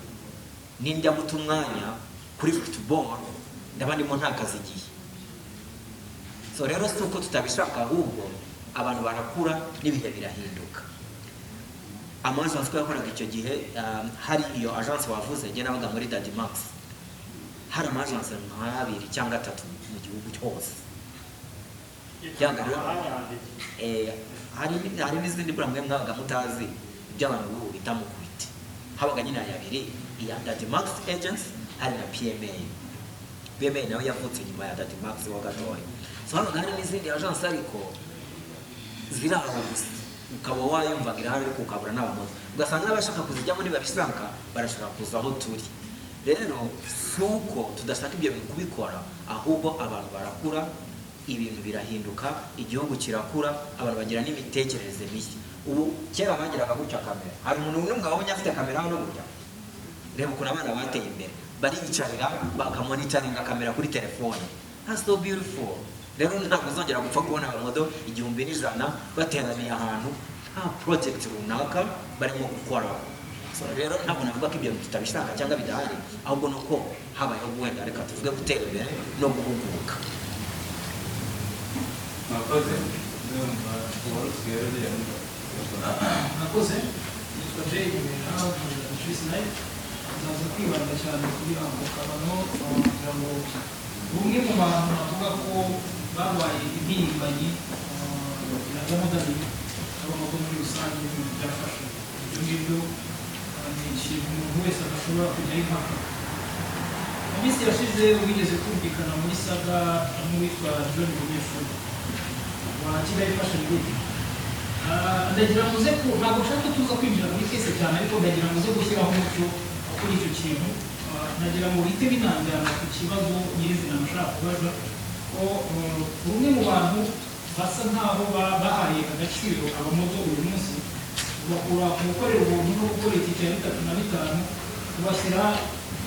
nindya guta umwanya kuri football ndaba ndimo ntakaza igihe." So rero si uko tutabishaka, ahubwo abantu barakura n'ibihe birahinduka. Ama agence ko yakoraga icyo gihe, hari iyo agence wavuze, njye nabaga muri Dadi Max, hari ama agence nk'abiri cyangwa atatu mu gihugu cyose. Byaga rero hari n'izindi buriya mwe mwabaga mutazi, ibyo abantu b'ubu bita mukubiti. Habaga nyine aya abiri, iya Dadi Max Agency, hari na PMA. PMA nawe yavutse nyuma ya Dadi Max wa gatoya. So habaga hari n'izindi agence, ariko ziri aho gusa, ukaba wayumvaga irahari ariko ukabura n'abamodel, ugasanga n'abashaka kuzijyamo ntibabishaka, barashaka kuza aho turi. Rero si uko tudashaka ibyo bintu kubikora, ahubwo abantu barakura, ibintu birahinduka, igihugu kirakura, abantu bagira n'imitekerereze mishya. Ubu kera bagiraga gutya kamera, hari umuntu n'umwe wabonye afite kamera hano gutya? Reba ukuntu abana bateye imbere, bariyicarira bakamonitoringa kamera kuri telefone. That's so beautiful. Rero ntabwo uzongera gupfa kubona abamodel 1100 bateraniye ahantu nta project runaka barimo gukora. So rero ntabwo navuga ko ibyo bintu tutabishaka cyangwa bidahari, ahubwo ni uko habayeho wenda reka tuvuge gutera imbere no guhuguka. Mwakoze, ndumva uwari usigaye uriya. Mwakoze, nitwa Jay Remera, nkorera Patrice Life. Nzaza kwibanda cyane kuri ako kabano, kugira ngo bumwe mu bantu navuga ko babaye impirimbanyi ya modeling n'abamodel muri rusange n'ibintu byafashe ibyo ngibyo, ni ikintu umuntu wese adashobora kujyaho impaka. Mu minsi yashize wigeze kumvikana muri saga n'uwitwa John Bunyeshuri wa Kigali Fashion Week. Ndagira ngo uze ku ntabwo nshaka ko tuza kwinjira muri case cyane, ariko ndagira ngo uze gushyiraho umucyo kuri icyo kintu. Ndagira ngo bihite binanjyana ku kibazo nyirizina nashaka kubaza, ko bumwe mu bantu basa nkaho bahaye agaciro abamodel uyu munsi, bakura ku gukorera ubuntu no gukora itike ya bitatu na bitanu, kubashyira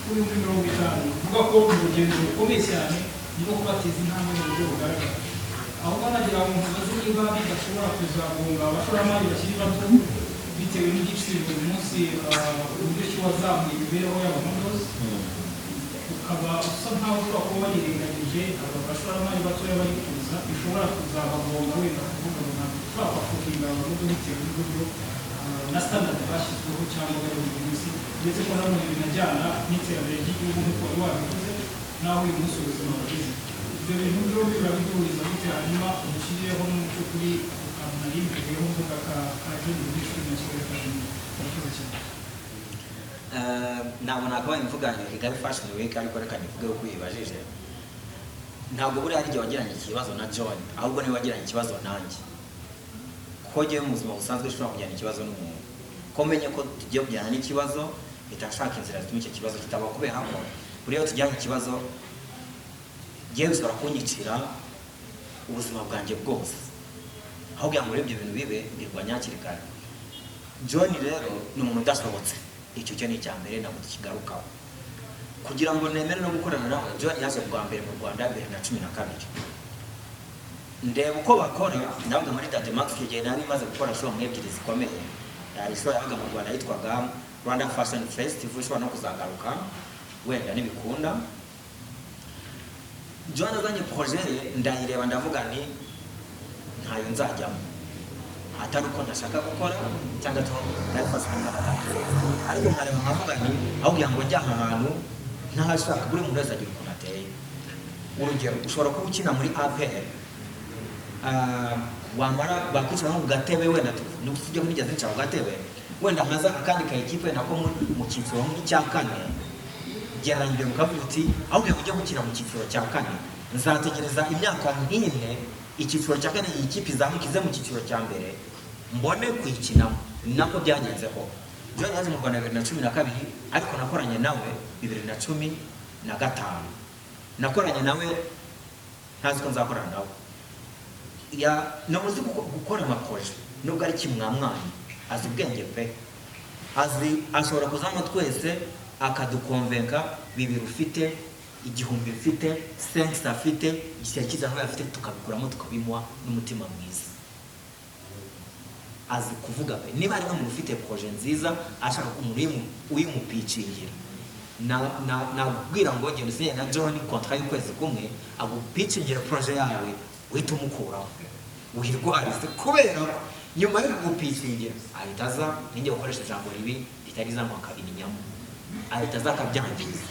ku 50,000, uvuga ko ni urugendo rukomeye cyane no kubateza intambwe mu buryo bugaragara. Aho ngaho nagira ngo mubaze niba bidashobora kuzagonga abashoramari bakiri bato. Bitewe n'igiciro uyu munsi, uburyo ki wazamuye imibereho y'abamodels, ukaba usa nkaho ushobora kuba warirengagije aba bashoramari batoya bari kuza, bishobora kuzabagonga wenda kuvuga ngo ntabwo ushobora kwaffordinga abamodel bitewe n'uburyo na standard bashyizweho cyangwa bari buri munsi, ndetse ko nanone binajyana n'iterambere ry'igihugu nk'uko wari wabivuze n'aho uyu munsi ubuzima bugeze. Ibyo bintu byombi urabiduhuriza gute? Hanyuma umushyirireho n'umucyo kuri ako kantu nari mvuyeho mvuga ka John Munyeshuri na Kigali Fashion Week. Murakoze cyane. Ntabwo nakabaye mvuga Kigali Fashion Week, ariko reka nivuge uko uyibajije. Ntabwo buriya ari igihe wagiranye ikibazo na John, ahubwo niwe wagiranye ikibazo nanjye, kuko njyewe mu buzima busanzwe ushobora kugirana ikibazo n'umuntu, ko menye ko tugiye kugirana n'ikibazo, mpita nshaka inzira zituma icyo kibazo kitabaho, kubera ko buriya iyo tujyanye ikibazo ngewe bishobora kunyicira ubuzima bwanjye bwose. Aho kugira ngo rero ibyo bintu bibe, mbirwanya hakiri kare. John rero ni umuntu udashobotse, icyo cyo ni icya mbere, ntabwo tukigarukaho. Kugira ngo nemere no gukorana nawe, John yaje bwa mbere mu Rwanda 2012, ndeba uko bakora. Nabaga muri Dade Max icyo gihe, nari maze gukora show mu ebyiri zikomeye. Hari show yabaga mu Rwanda yitwaga Rwanda Fashion Festival, ishobora no kuzagaruka wenda nibikunda. John azanye projet ye, ndayireba, ndavuga nti ntayo nzajyamo, atari uko ntashaka gukora cyangwa ndabifashe, ariko nkareba nkavuga nti aho kugira ngo njye aha hantu ntahashaka. Buri muntu wese agira ukuntu ateye. Urugero, ushobora kuba ukina muri APR, wamara bakwicara nko ku gatebe, wenda tujye nigeze nicara ku gatebe, wenda nkaza akandi ka ekipe nako mu cyiciro nk'icya kane, gereranya ibyo, mukavuga uti aho kugira ngo ujye gukina mu cyiciro cya kane, nzategereza imyaka nk'ine, icyiciro cya kane iyi kipe izamuka ize mu cyiciro cya mbere, mbone kuyikinamo. Ni nako byagenze koko. John yaje mu Rwanda 2012, ariko nakoranye nawe 2015. Nakoranye nawe ntazi ko nzakorana nawe. Ya namuzi gukora amaprojets, nubwo ari kimwamwanya, azi ubwenge pe, azi, ashobora kuzamo twese akaduconvinca: bibiri ufite, igihumbi mfite, senkisi afite, igisebe kiza afite, tukabikuramo tukabimuha n'umutima mwiza. Azi kuvuga pe. Niba hari n'umuntu ufite projet nziza ashaka ko umuntu uyimupitchingira, nakubwira ngo genda usinye na John contrat y'ukwezi kumwe, agupitchingira projet yawe, uhita umukuraho wirwarize, kubera ko nyuma yo kugupitchingira ahita aza, ninjye gukoresha ijambo ribi ritari izanwa, akabinyamo, ahita aza akabyangiza.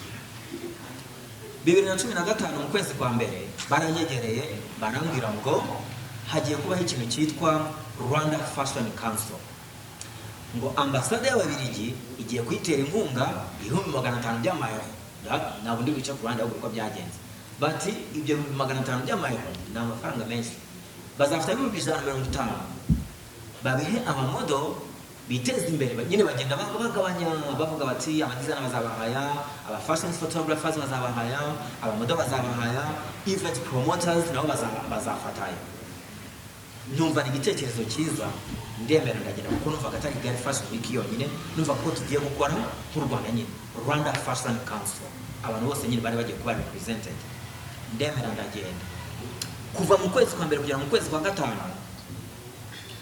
2015 mu kwezi kwa mbere baranyegereye, barambwira ngo hagiye kubaho ikintu cyitwa Rwanda Fashion Council, ngo ambasade y'Ababiligi igiye kuyitera inkunga 500,000 by'amayero. Ntabwo ndi guca ku ruhande, ahubwo uko byagenze, bati ibyo 500,000 by'amayero ni amafaranga menshi, bazafata 150,000 babihe abamodel biteza imbere. Nyine bagenda bagabanya, bavuga bati abadesigner bazabahaya, aba fashion photographers bazabahaya, abamodel bazabahaya, event promoters nabo bazafataya. Numva ni igitekerezo cyiza, ndemera, ndagenda, kuko numvaga atari Kigali Fashion Week yonyine, numva ko tugiye gukora nk'u Rwanda nyine, Rwanda Fashion Council, abantu bose nyine bari bagiye kuba represented. Ndemera, ndagenda. Kuva mu kwezi kwa mbere kugera mu kwezi kwa gatanu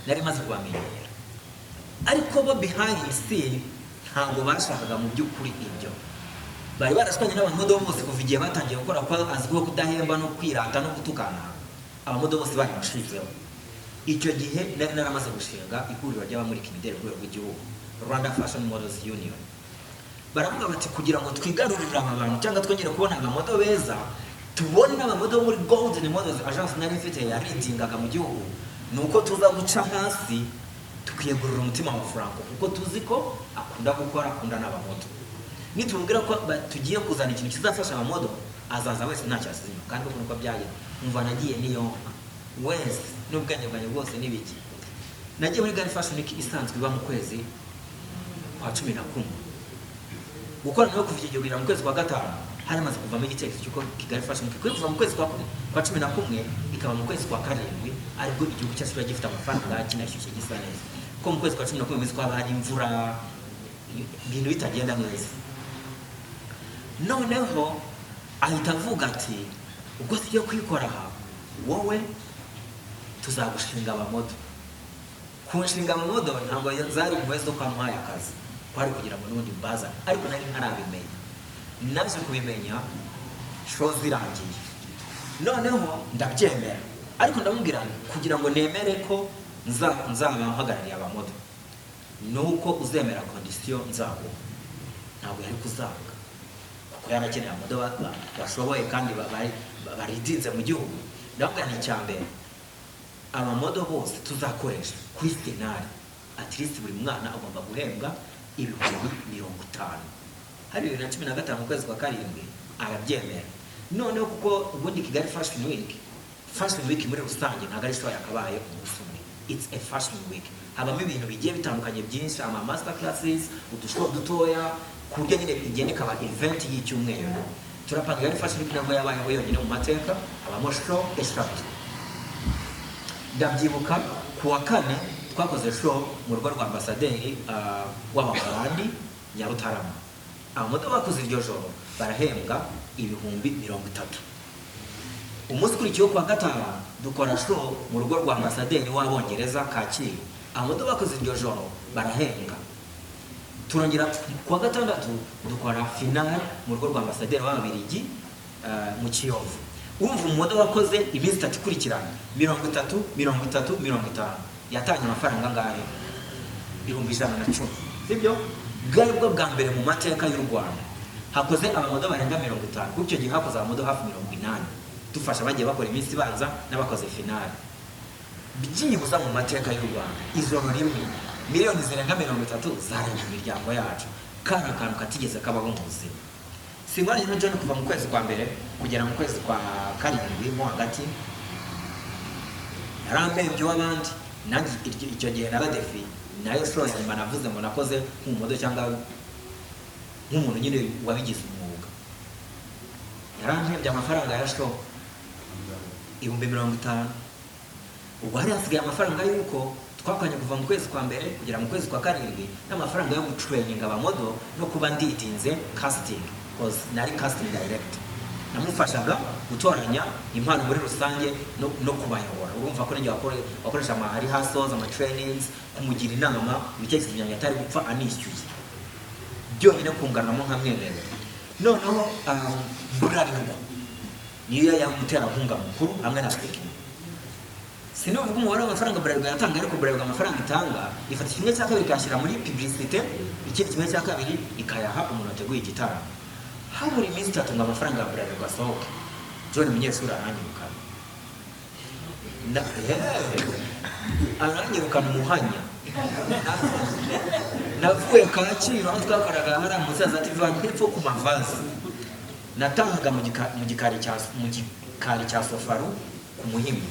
nari maze kubamenyera, ariko bo behind scene ntabwo bashakaga mu by'ukuri ibyo. Bari barashwanye n'abamodel bose kuva igihe batangiye gukora, ko azwiho kudahemba no kwirata no gutukana. Abamodel bose baramushizeho. Icyo gihe nari naramaze gushinga ihuriro ry'abamurika imideli ku rwego rw'igihugu, Rwanda Fashion Models Union. Baravuga bati kugira ngo twigarurire aba bantu cyangwa twongere kubona abamodel beza, tubone n'abamodel muri Golden Models Agence nari mfite yaleadingaga mu gihugu, ni uko tuza guca hasi tukiyegurira umutima wa Franco, kuko tuzi ko akunda gukora, akunda n'abamodel. Nitubwira ko tugiye kuzana ikintu kizafasha abamodel, azaza wese ntacyo asize inyuma. Kandi koko nuko byagenze. Umva, nagiye niyonka wese n'ubwenge bwanjye bwose n'ibiki. Nagiye muri Kigali Fashion Week isanzwe iba mu kwezi kwa 11. Gukora nawe kuva icyo gihe kugera mu kwezi kwa gatanu, hari hamaze kuvamo igitekerezo cy'uko Kigali Fashion Week ikwiye kuva mu kwezi kwa 11 ikaba mu kwezi kwa karindwi, aribwo igihugu cyacu kiba gifite amafaranga, kinashyushye, gisa neza, kuko mu kwezi kwa 11 mu kwaba hari imvura, ibintu bitagenda neza. Noneho ahita avuga ati ubwo tugiye kuyikora aha, wowe tuzagushinga abamodel. Kunshinga mu model ntabwo zari impuhwe zo kwamuhaye akazi, kwari kugira ngo n'ubundi mbazane, ariko nari ntarabimenya. Naje kubimenya show zirangiye. Noneho ndabyemera, ariko ndamubwira nti, kugira ngo nemere ko nzaba mpagarariye abamodel, nuko uzemera condition nzaguha. Ntabwo yari kuzanga, kuko yarakeneye abamodel bashoboye kandi baridinze mu gihugu. Ndamubwira nti, icya mbere, abamodel bose tuzakoresha kuri finale, at least buri mwana agomba guhembwa 50,000. Hari 2015 mu kwezi kwa karindwi. Arabyemera. Noneho kuko ubundi Kigali Fashion Week, Fashion Week muri rusange ntabwo ari show yakabaye umunsi umwe. It's a fashion week, habamo ibintu bigiye bitandukanye byinshi, ama master classes, udushow dutoya, ku buryo nyine igenda ikaba event y'icyumweru. Turapanga Kigali Fashion Week, ntabwo yabayeho yonyine mu mateka, habamo show eshatu. Ndabyibuka, ku wa kane twakoze show mu rugo rwa ambasaderi w'Abaholandi Nyarutarama. Abamodel bakoze iryo joro barahembwa 30,000. Umunsi ukurikiyeho, ku wa gatanu, dukora show mu rugo rwa ambasaderi w'Abongereza Kacyiru. Abamodel bakoze iryo joro barahembwa. Turongera ku wa gatandatu dukora finale mu rugo rwa ambasaderi w'Ababiligi mu Kiyovu. Urumva, umumodel wakoze iminsi 3 ikurikirana, 30, 30, 50, yatanye amafaranga angahe? 110,000, sibyo? Bwari bwo bwa mbere mu mateka y'u Rwanda hakoze abamodel barenga 50, kuko icyo gihe hakoze abamodel hafi 80, dufasha bagiye bakora iminsi ibanza n'abakoze finale. Byibuza mu mateka y'u Rwanda, ijoro rimwe miliyoni zirenga 30 zarenga imiryango yacu. Kari akantu katigeze kabaho mu buzima. Sinkoranye na John kuva mu kwezi kwa mbere kugera mu kwezi kwa karindwi mo hagati. Yarampembye w'abandi, nanjye icyo gihe naradefi nayo show ya nyuma navuze ngo nakoze nk'umumodel cyangwa nk'umuntu nyine wabigize umwuga. Yarampembye amafaranga ya show 50,000. Ubwo hari hasigaye amafaranga y'uko twakoranye kuva mu kwezi kwa mbere kugera mu kwezi kwa karindwi, n'amafaranga yo gutraininga abamodel no kuba ndidinze casting, cause nari casting director, namufashaga gutoranya impano muri rusange no kubayobora. Urumva ko ninjye wakoresha ama rehearsals, ama trainings, kumugira inama, ibitekerezo byanjye atari gupfa anishyuye, byonyine kunganamo nkamwemerera. Noneho Bralirwa niyo yamuterankunga mukuru hamwe na Tekno. Sinivuga umubare w'amafaranga Bralirwa yatanga, ariko Bralirwa amafaranga itanga, ifata kimwe cya kabiri ikayashyira muri publicité, ikindi kimwe cya kabiri ikayaha umuntu wateguye igitaramo. Habura iminsi 3 ngo amafaranga ya Bralirwa asohoke, John Munyeshuri aranyirukana. Aranyirukana umuhanya. Navuye Kacyiru aho twakoraga hari umusaza TV hepfo ku mavazi, natahaga mu gikari cya Sofaru ku Muhima.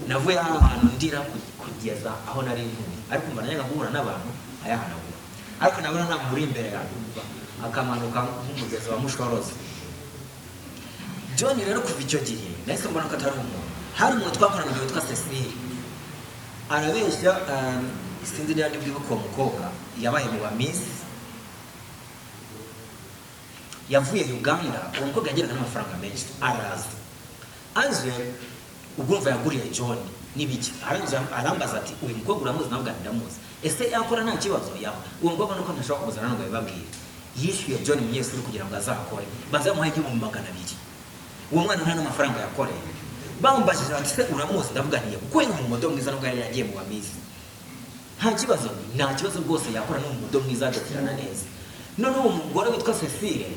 Navuye aho hantu ndira kugeza aho nari ntuye, ariko mba najyaga guhura n'abantu ayahanagura, ariko nabona nta muntu uri imbere yanjye, akamanuka nk'umugezi wa Mushorozi. John rero kuva icyo gihe nahise mbona ko atari umuntu. Hari umuntu twakoranaga witwa Cecile, arabeshya, sinzi niba ndi bwibuke uwo mukobwa, yabaye mu ba Miss, yavuye Uganda. Uwo mukobwa yageraga n'amafaranga menshi, araza. Aje, ubwo yaguriye John n'ibiki, arangije arambaza ati: "Uyu mukobwa uramuzi?" Nawe ndamuzi. Ese yakora nta kibazo? Yaba uwo mukobwa nuko ntashobora kumuzana ngo abibabwire. Yishyuye John Munyeshuri kugira ngo azakore, bazamuha 200,000. Uwo mwana nta n'amafaranga yakoreye. Bambajije bati: "Se uramuzi?" Ndavuga nti: "Kuko yari umumodel mwiza, nubwo yari yagiye mu bamiss, nta kibazo, nta kibazo rwose, yakora, ni umumodel mwiza, agakirana neza." Noneho uwo mugore witwa Cecile,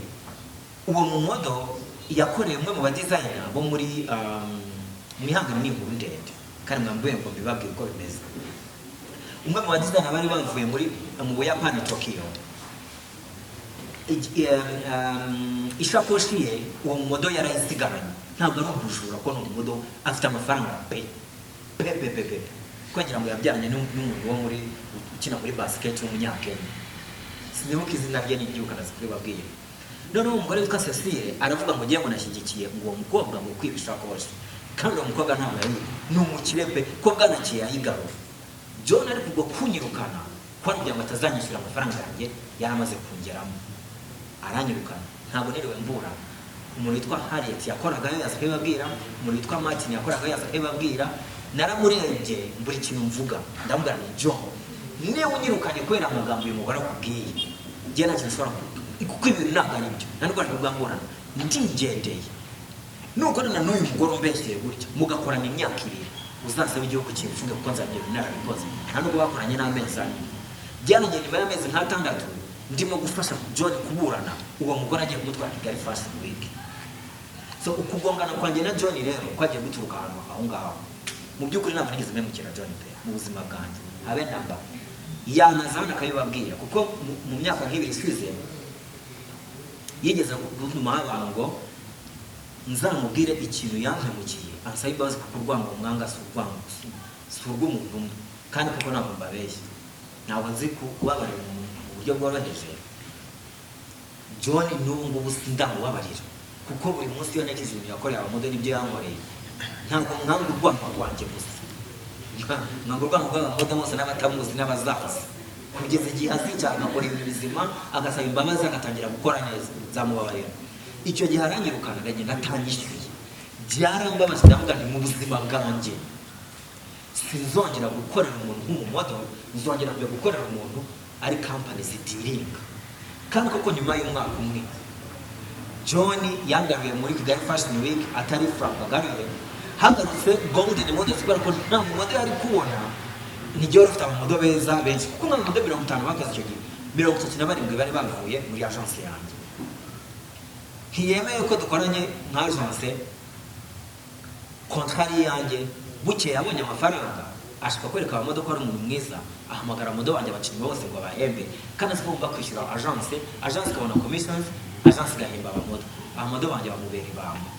uwo mumodel yakoreye umwe mu badesigner bo muri mwihangane, ni inkuru ndende kandi mwambuye ngo mbibabwire uko bimeze. Umwe mu badesigner bari bavuye mu Buyapani, Tokyo, ishakoshi ye uwo mumodel yarayisigaranye. Ntabwo ari ubujura, ko ni umumodel afite amafaranga pe pe pe pe pe, kuko ngira ngo yabyaranye n'umuntu wo muri ukina muri basket w'Umunyakenya, sinibuka izina rye, n'ibyuka nazi kubibabwira. Noneho umugore witwa Cecile aravuga ngo ngiye ngo nashyigikiye ngo uwo mukobwa ngo kwiba ishakoshi, kandi uwo mukobwa ntabwo yayiba, ni umukire pe, ko bwanakiye yayigarura. John ariko ubwo kunyirukana kwari kugira ngo atazanyishyura amafaranga yanjye yaramaze kungeramo. Aranyirukana, ntabwo niriwe mburana. Umuntu witwa Harriet yakoragayo yaza akabibabwira, umuntu witwa Martin yakoragayo yaza akabibabwira. Naramurebye buri kintu mvuga, ndamubwira nti: "John, niba unyirukanye kubera amagambo uyu mugore akubwiye, njye nta kintu ushobora kuvuga, kuko ibintu ntabwo ari byo, nta n'ubwo bwangorana, ndigendeye. Nukorana n'uyu mugore umbeshyeye gutya, mugakorana imyaka 2, uzasaba igihugu kimfunge, kuko nzabyo narabikoze." Nta nubwo bakoranye n'amezi 4. Byarangiye nyuma y'amezi nk'atandatu ndimo gufasha John kuburana, uwo mugore agiye kumutwara Kigali Fashion Week. So ukugongana kwanjye na John rero kwagiye guturuka ahantu aho ngaho. Mu by'ukuri ntabwo nigeze mpemukira John pe mu buzima bwanjye, habe namba. Yanaza hano akabibabwira, kuko mu myaka nk'ibiri ishize yigeze gutumaho abantu ngo nzamubwire ikintu yampemukiye, ansaba imbabazi, kuko urwango mwanga si urwango, si urw'umuntu umwe. Kandi kuko ntabwo mbabeshya, ntabwo nzi kubabarira umuntu mu buryo bworoheje. John n'ubu ngubu sindamubabarira, kuko buri munsi iyo ntekereje ibintu yakoreye abamodel n'ibyo yankoreye, ntabwo mwanga urwango rwanjye gusa, mwanga urwango rw'abamodel bose n'abatamuzi n'abazazi, kugeza igihe azicara agakora ibintu bizima, agasaba imbabazi, agatangira gukora neza, nzamubabarira. Icyo gihe aranyirukana, akagenda atanyishyuye. Byarambabaje, ndavuga nti: "Mu buzima bwanjye sinzongera gukorera umuntu nk'umumodel, nzongera kujya gukorera umuntu ari kampani zidiringa." Kandi koko nyuma y'umwaka umwe John yangaruye muri Kigali Fashion Week, atari Frank agaruye, hagarutse Golden Models, kubera ko nta mumodel yari kubona. Nijye wari ufite abamodel beza benshi, kuko nk'abamodel 50 bakoze icyo gihe, 37 bari bavuye muri agence yanjye. Ntiyemeye ko dukoranye nka agence, contrat ari iyanjye. Bukeye abonye amafaranga, ashaka kwereka abamodel ko ari umuntu mwiza, ahamagara abamodel banjye, abakinnyi bose ngo bahembe, kandi azi ko bagomba kwishyura agence, agence ikabona commissions, agence igahemba abamodel. Abamodel banjye bamubera ibamba.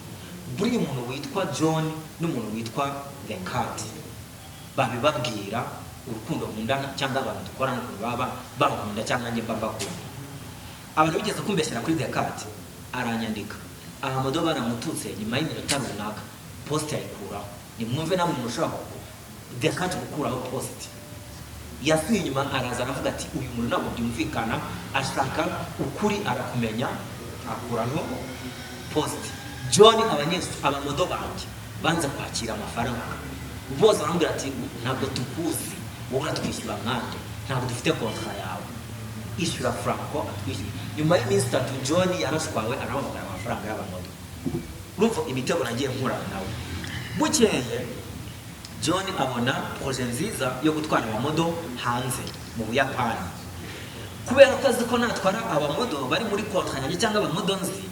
Buriya umuntu witwa John n'umuntu witwa The Cat babibabwira urukundo nkundana, cyangwa abantu dukorana ukuntu baba bankunda, cyangwa nanjye mba mbakunda. Abantu bigeze kumbeshyera kuri The Cat, aranyandika, abamodel baramututse, nyuma y'iminota runaka post ayikuraho. Nimwumve namwe, umuntu ushobora The Cat gukuraho post, yasuye inyuma araza aravuga ati: "Uyu muntu ntabwo byumvikana." Ashaka ukuri arakumenya, akuraho post. John, abanyeshuri, abamodel banjye banze kwakira amafaranga bose, baramubwira ati: "Ntabwo tukuzi, wowe uratwishyura nkande? Ntabwo dufite contrat yawe, ishyura Franco atwishyura." Nyuma y'iminsi 3 John yarashwawe, arahamagara amafaranga y'abamodel. Urumva imitego nagiye nkurana nawe. Bukeye John abona projet nziza yo gutwara abamodel hanze mu Buyapani. Kubera ko azi ko natwara abamodel bari muri contrat yanjye cyangwa abamodel nzi,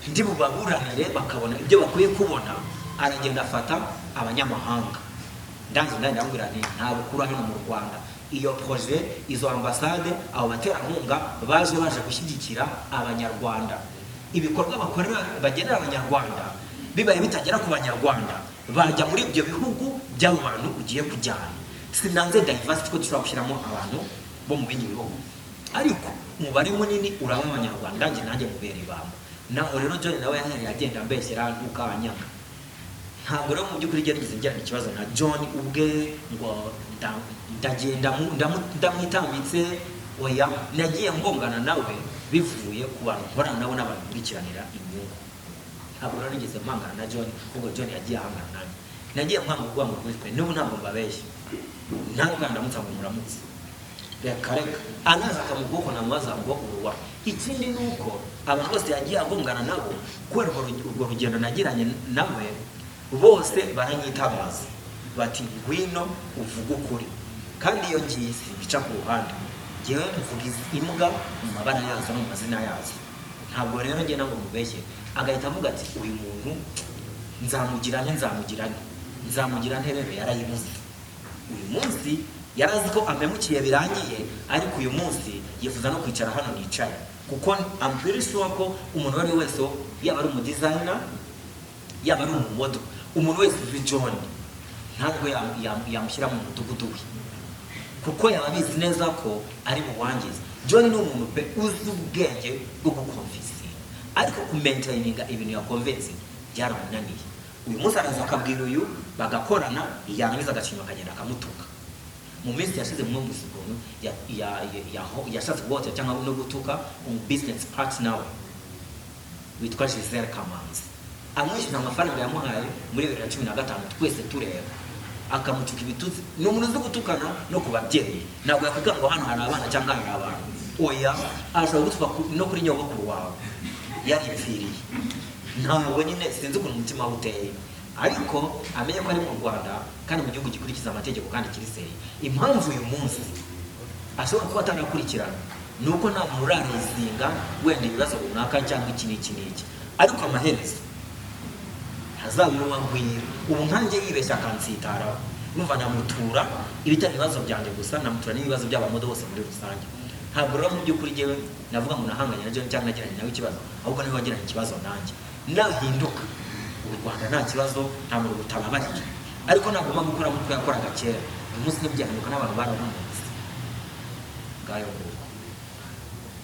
ndi bubaburanire bakabona ibyo bakwiye kubona, aragenda afata abanyamahanga. Ndangiye ndamubwira nti: "Nta bukuru hano mu Rwanda. Iyo projet, izo ambasade, abo baterankunga baje gushyigikira Abanyarwanda. Ibikorwa bakorera, bagenera Abanyarwanda, bibaye bitagera ku Banyarwanda, bajya muri ibyo bihugu by'abo bantu ugiye kujyana. Sinanze diversity, ko dushobora gushyiramo abantu bo mu bindi bihugu, ariko umubare munini uraba Abanyarwanda." Njye nanjye mubera ibamba. Naho rero John nawe yahereye agenda ambeshyera ntukanyanga. Ntabwo rero mu by'ukuri nigeze ngirana ikibazo na John ubwe ngo ndagenda ndamwitambitse, oya. Nagiye ngongana nawe bivuye ku bantu nkorana nabo n'abantu nkurikiranira inyungu. Ntabwo rero nigeze mpangana na John, ahubwo John yagiye ahangana nanjye. Nagiye mpanga urwango rwinshi pe. N'ubu ntabwo mbabeshya, ntabwo ndamutse ngo muramutse, reka reka. Anaza akamubwoko namubaza ngo uruwa. Ikindi ni uko abantu bose yagiye agongana nabo kubera urwo rugendo nagiranye nawe, bose baranyitabaza bati: "Ngwino uvuge ukuri." Kandi iyo ngiye simbica ku ruhande, ngewe mvuga imbwa mu mabara yazo no mu mazina yazo. Ntabwo rero ngenda ngo mubeshye, agahita avuga ati: "Uyu muntu nzamugira nte, nzamugira nte, nzamugira nte?" Rero yarayibuze. Uyu munsi yari azi ko ampemukiye birangiye, ariko uyu munsi yifuza no kwicara hano nicaye, kuko I'm pretty sure ko umuntu uwo ari we wese, yaba ari umudesigner, yaba ari umumodel, umuntu wese uzi John, ntabwo yamushyira mu mudugudu we, kuko yaba abizi neza ko ari buwangize. John ni umuntu pe uzi ubwenge bwo guconvincinga, ariko kumaintaininga ibintu yaconvincinga byaramunaniye. Uyu munsi araza akabwira uyu bagakorana, yarangiza agacima akagenda akamutuka. Mu minsi yashize mwumvise ukuntu yashatse guhohotera cyangwa no gutuka umu business partner we. Witwa Gisele Kamanzi, amwishyura amafaranga yamuhaye muri 2015, twese tureba, akamutuka ibitutsi. Ni umuntu uzi gutukana no ku babyeyi. Ntabwo yakubwira ngo hano hari abana cyangwa hari abantu, oya, ashobora gutuka no kuri nyogokuru wawe yaripfiriye. Ntabwo nyine sinzi ukuntu umutima we uteye, ariko amenye ko ari mu Rwanda kandi mu gihugu gikurikiza amategeko kandi kiri sérieux. Impamvu uyu munsi ashobora kuba atanakurikirana ni uko nta muntu urarezinga wenda ibibazo runaka cyangwa iki n'iki n'iki, ariko amaherezo ntazabura uwagwira. Ubu nkanjye yibeshya akansitaraho, numva namutura ibitari ibibazo byanjye gusa, namutura n'ibibazo by'abamodel bose muri rusange. Ntabwo rero mu by'ukuri njyewe navuga ngo nahanganye na John cyangwa nagiranye nawe ikibazo, ahubwo niwe wagiranye ikibazo nanjye. Nahinduka, u Rwanda nta kibazo, nta muntu rutababariye, ariko nagomba gukora nk'uko yakoraga kera. Uyu munsi ntibyahinduka n'abantu barahumutse. Ngayo nguko.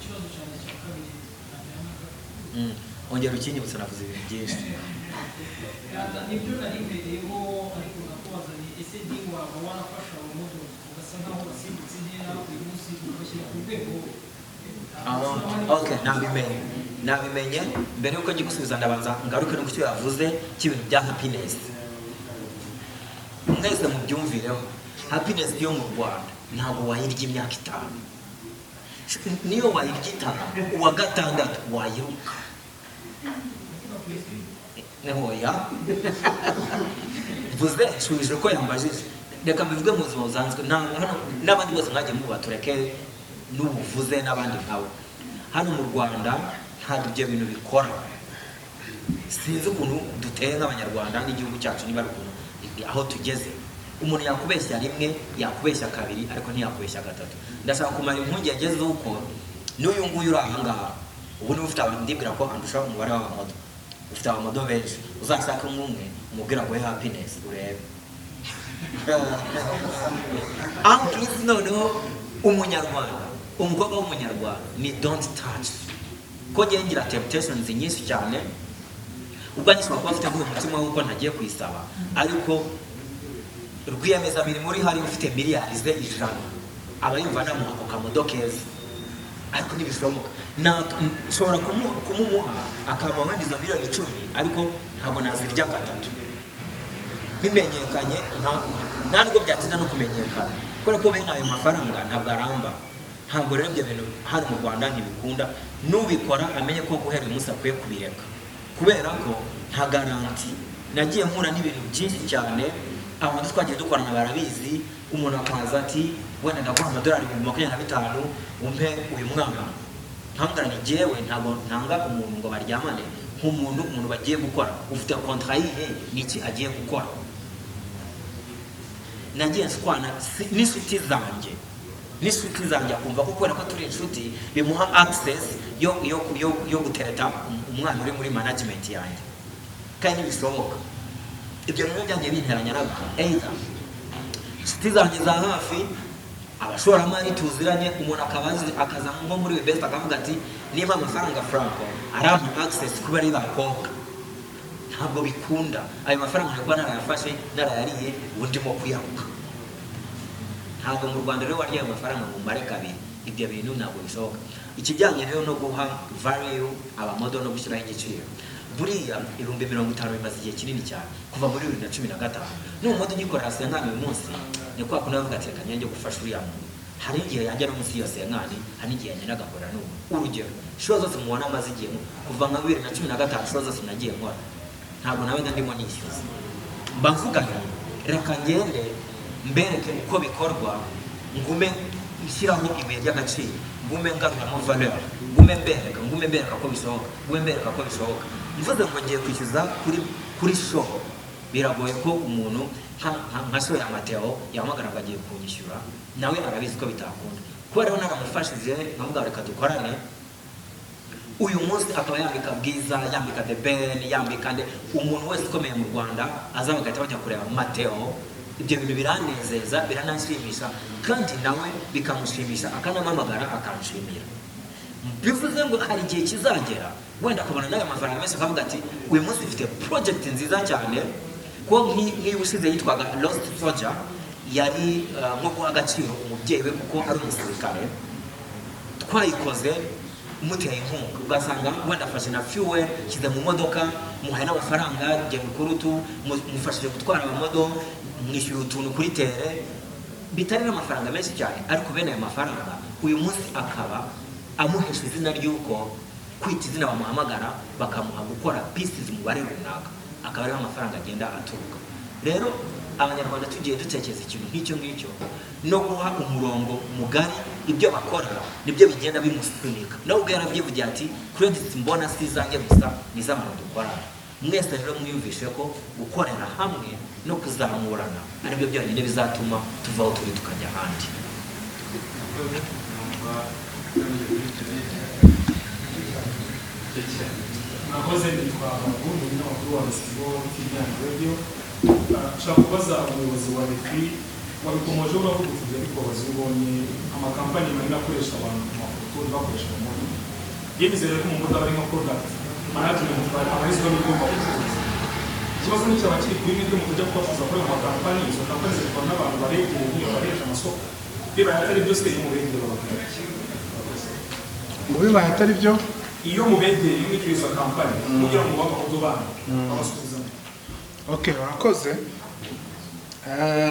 Ikibazo cyanjye cya kabiri najyanaga. Ongera ukinyibutsa, navuze ibintu byinshi. Nibyo nari mbereyeho, ariko nakubaza ni ese di waba warafasha abamodel ugasa nkaho basimbutse intera uyu munsi, ukabashyira ku rwego? Ah, okay, nabimenye, nabimenye. Mbere yuko njya gusubiza, ndabanza ngaruke no ku cyo yavuze cy'ibintu bya happiness. Mwese mubyumvireho, happiness yo mu Rwanda ntabwo wayirya imyaka 5. Niyo wayirya 5, uwa gatandatu wayiruka. Oya, mvuze nshubije ko yambajije. Reka mbivuge mu buzima busanzwe, ntabwo hano n'abandi bose mwagiye muba, tureke n'ubuvuze n'abandi nkawe. Hano mu Rwanda ntabwo ibyo bintu bikora. Sinzi ukuntu duteye nk'Abanyarwanda n'igihugu cyacu, niba ari ukuntu aho tugeze umuntu yakubeshya rimwe, yakubeshya kabiri, ariko ntiyakubeshya gatatu. Ndashaka kumara impungenge z'uko n'uyu nguyu uri aha ngaha ubu niba ufite abantu, ndibwira ko andusha umubare w'abamodel, ufite abamodel benshi, uzashake nk'umwe umubwira ngo happiness urebe. En plus noneho Umunyarwanda, umukobwa w'Umunyarwanda ni don't touch, ko ngiye ngira temptations nyinshi cyane. Ubwanjye nshobora kuba mfite nk'uyu mutima w'uko ntagiye kuyisaba, ariko rwiyemezamirimo uri hari ufite miliyari ze 100 aba yumva namuha ako kamodel keza, ariko ntibishoboka. Nshobora kumumuha akampa wenda izo miliyoni 10, ariko ntabwo nazirya gatatu bimenyekanye. Nta nubwo byatinda no kumenyekana, kubera ko bene ayo mafaranga ntabwo aramba. Ntabwo rero ibyo bintu hano mu Rwanda ntibikunda. N'ubikora amenye ko guhera uyu munsi akwiye kubireka, kubera ko nta garantie. Nagiye mpura n'ibintu byinshi cyane, abantu twagiye dukorana barabizi. Umuntu akaza ati: "Wenda ndaguha amadolari 25,000 umpe uyu mwana." Nkamubwira ni jyewe ntabwo ntanga umuntu ngo baryamane nk'umuntu. Umuntu bagiye gukora, ufite contrat yihe? Niki agiye gukora? Nagiye nshwana n'inshuti zanjye, akumva ko kubera ko turi inshuti bimuha access yo gutereta umwana uri muri management yanjye, kandi ntibishoboka. Ibyo rero byagiye binteranya n'abantu, either inshuti zanjye za hafi, abashoramari tuziranye. Umuntu akaba akaza nko muri best akavuga ati: "Niba amafaranga Franco arampa access kuba ari bakobwa." Ntabwo bikunda. Ayo mafaranga ntabwo narayafashe, narayariye, ubu ndimo kuyaruka. Ntabwo mu Rwanda rero warya ayo mafaranga ngo umare kabiri, ibyo bintu ntabwo bishoboka. Ikijyanye rero no guha value abamodel no gushyiraho igiciro, buriya 50,000 bimaze igihe kinini cyane, kuva muri 2015. N'umumodel ugikorera cinquante uyu munsi, ni kwa kundi bavuga ati: "Reka njye gufasha uriya muntu." Hari igihe yanjya no munsi y'iyo cinquante, hari n'igihe yagenda agakorera n'ubu. Urugero, show zose mubona amaze igihe kuva nka 2015, show zose nagiye nkora ntabwo nabaga ndimo nishyuza. Mba mvuga nti: "Reka ngende mbereke uko bikorwa, ngume nshyiraho ibuye ry'agaciro, ngume ngaruramo valeur, ngume mbereka ko bishoboka, ngume mbereka ko bishoboka." Mvuze ngo ngiye kwishyuza kuri show, biragoye ko umuntu nka show ya Mateo yahamagara ngo agiye kunyishyura. Nawe arabizi ko bitakunda. Kuba rero naramufashije nkavuga: "Reka dukorane," uyu munsi akaba yambika Bwiza, yambika The Ben, yambika nde, umuntu wese ukomeye mu Rwanda aza bagahita bajya kureba Mateo, ibyo bintu biranezeza, birananshimisha, kandi nawe bikamushimisha, akanampamagara akanshimira. Bivuze ngo hari igihe kizagera wenda akabona n'ayo mafaranga menshi, akavuga ati: "Uyu munsi mfite project nziza cyane." Ko nk'iyo ushize yitwaga Lost Soldier, yari nko guha agaciro umubyeyi we kuko ari umusirikare. Twayikoze Umuteye inkunga, ugasanga wenda afashe na fuel, shyize mu modoka, muhaye n'amafaranga, genda ukora utu, mufashije gutwara amamodo, mwishyura utuntu kuri terrain, bitari n'amafaranga menshi cyane. Ariko bene ayo mafaranga uyu munsi akaba amuhesha izina ry'uko kwita izina, bamuhamagara bakamuha gukora pieces umubare runaka, akaba ariho amafaranga agenda aturuka. Rero Abanyarwanda tugiye dutekereza ikintu nk'icyo ngicyo no guha umurongo mugari ibyo bakora, nibyo bigenda bimusunika. Nawe ubwo yarabyivugiye ati: "Credits mbona si izanjye gusa, ni iz'abantu dukorana mwese." Rero mwiyumvishe ko gukorera hamwe no kuzamurana aribyo byonyine bizatuma tuva aho turi tukajya ahandi. Numva Mwakoze. Nitwa Babu, ni umunyamakuru wa Isibo TV and Radio. Nshaka kubaza umuyobozi wa REFI. Wabikomojeho, uravuga uti ariko bazi ubonye amakampani manini akoresha abantu ku mafoto, ntibakoresha abamodel. Yemeze rero ko umumodel aba ari nka product management, abarizwamo igomba gucuruza. Ikibazo ni cyaba kiri kuri mwebwe mutajya kubacuruza kuri ayo makampani. Izo kampani zitwa n'abantu baregereye, niyo bahereje amasoko. Bibaye atari byose, iyo mubegere bababwira iki? Murakoze. Ngo bibaye atari byo? Iyo mubegereye, iyo mwishyura izo kampani kugira ngo babe abakozi banyu, babasubizamo? Okay, urakoze.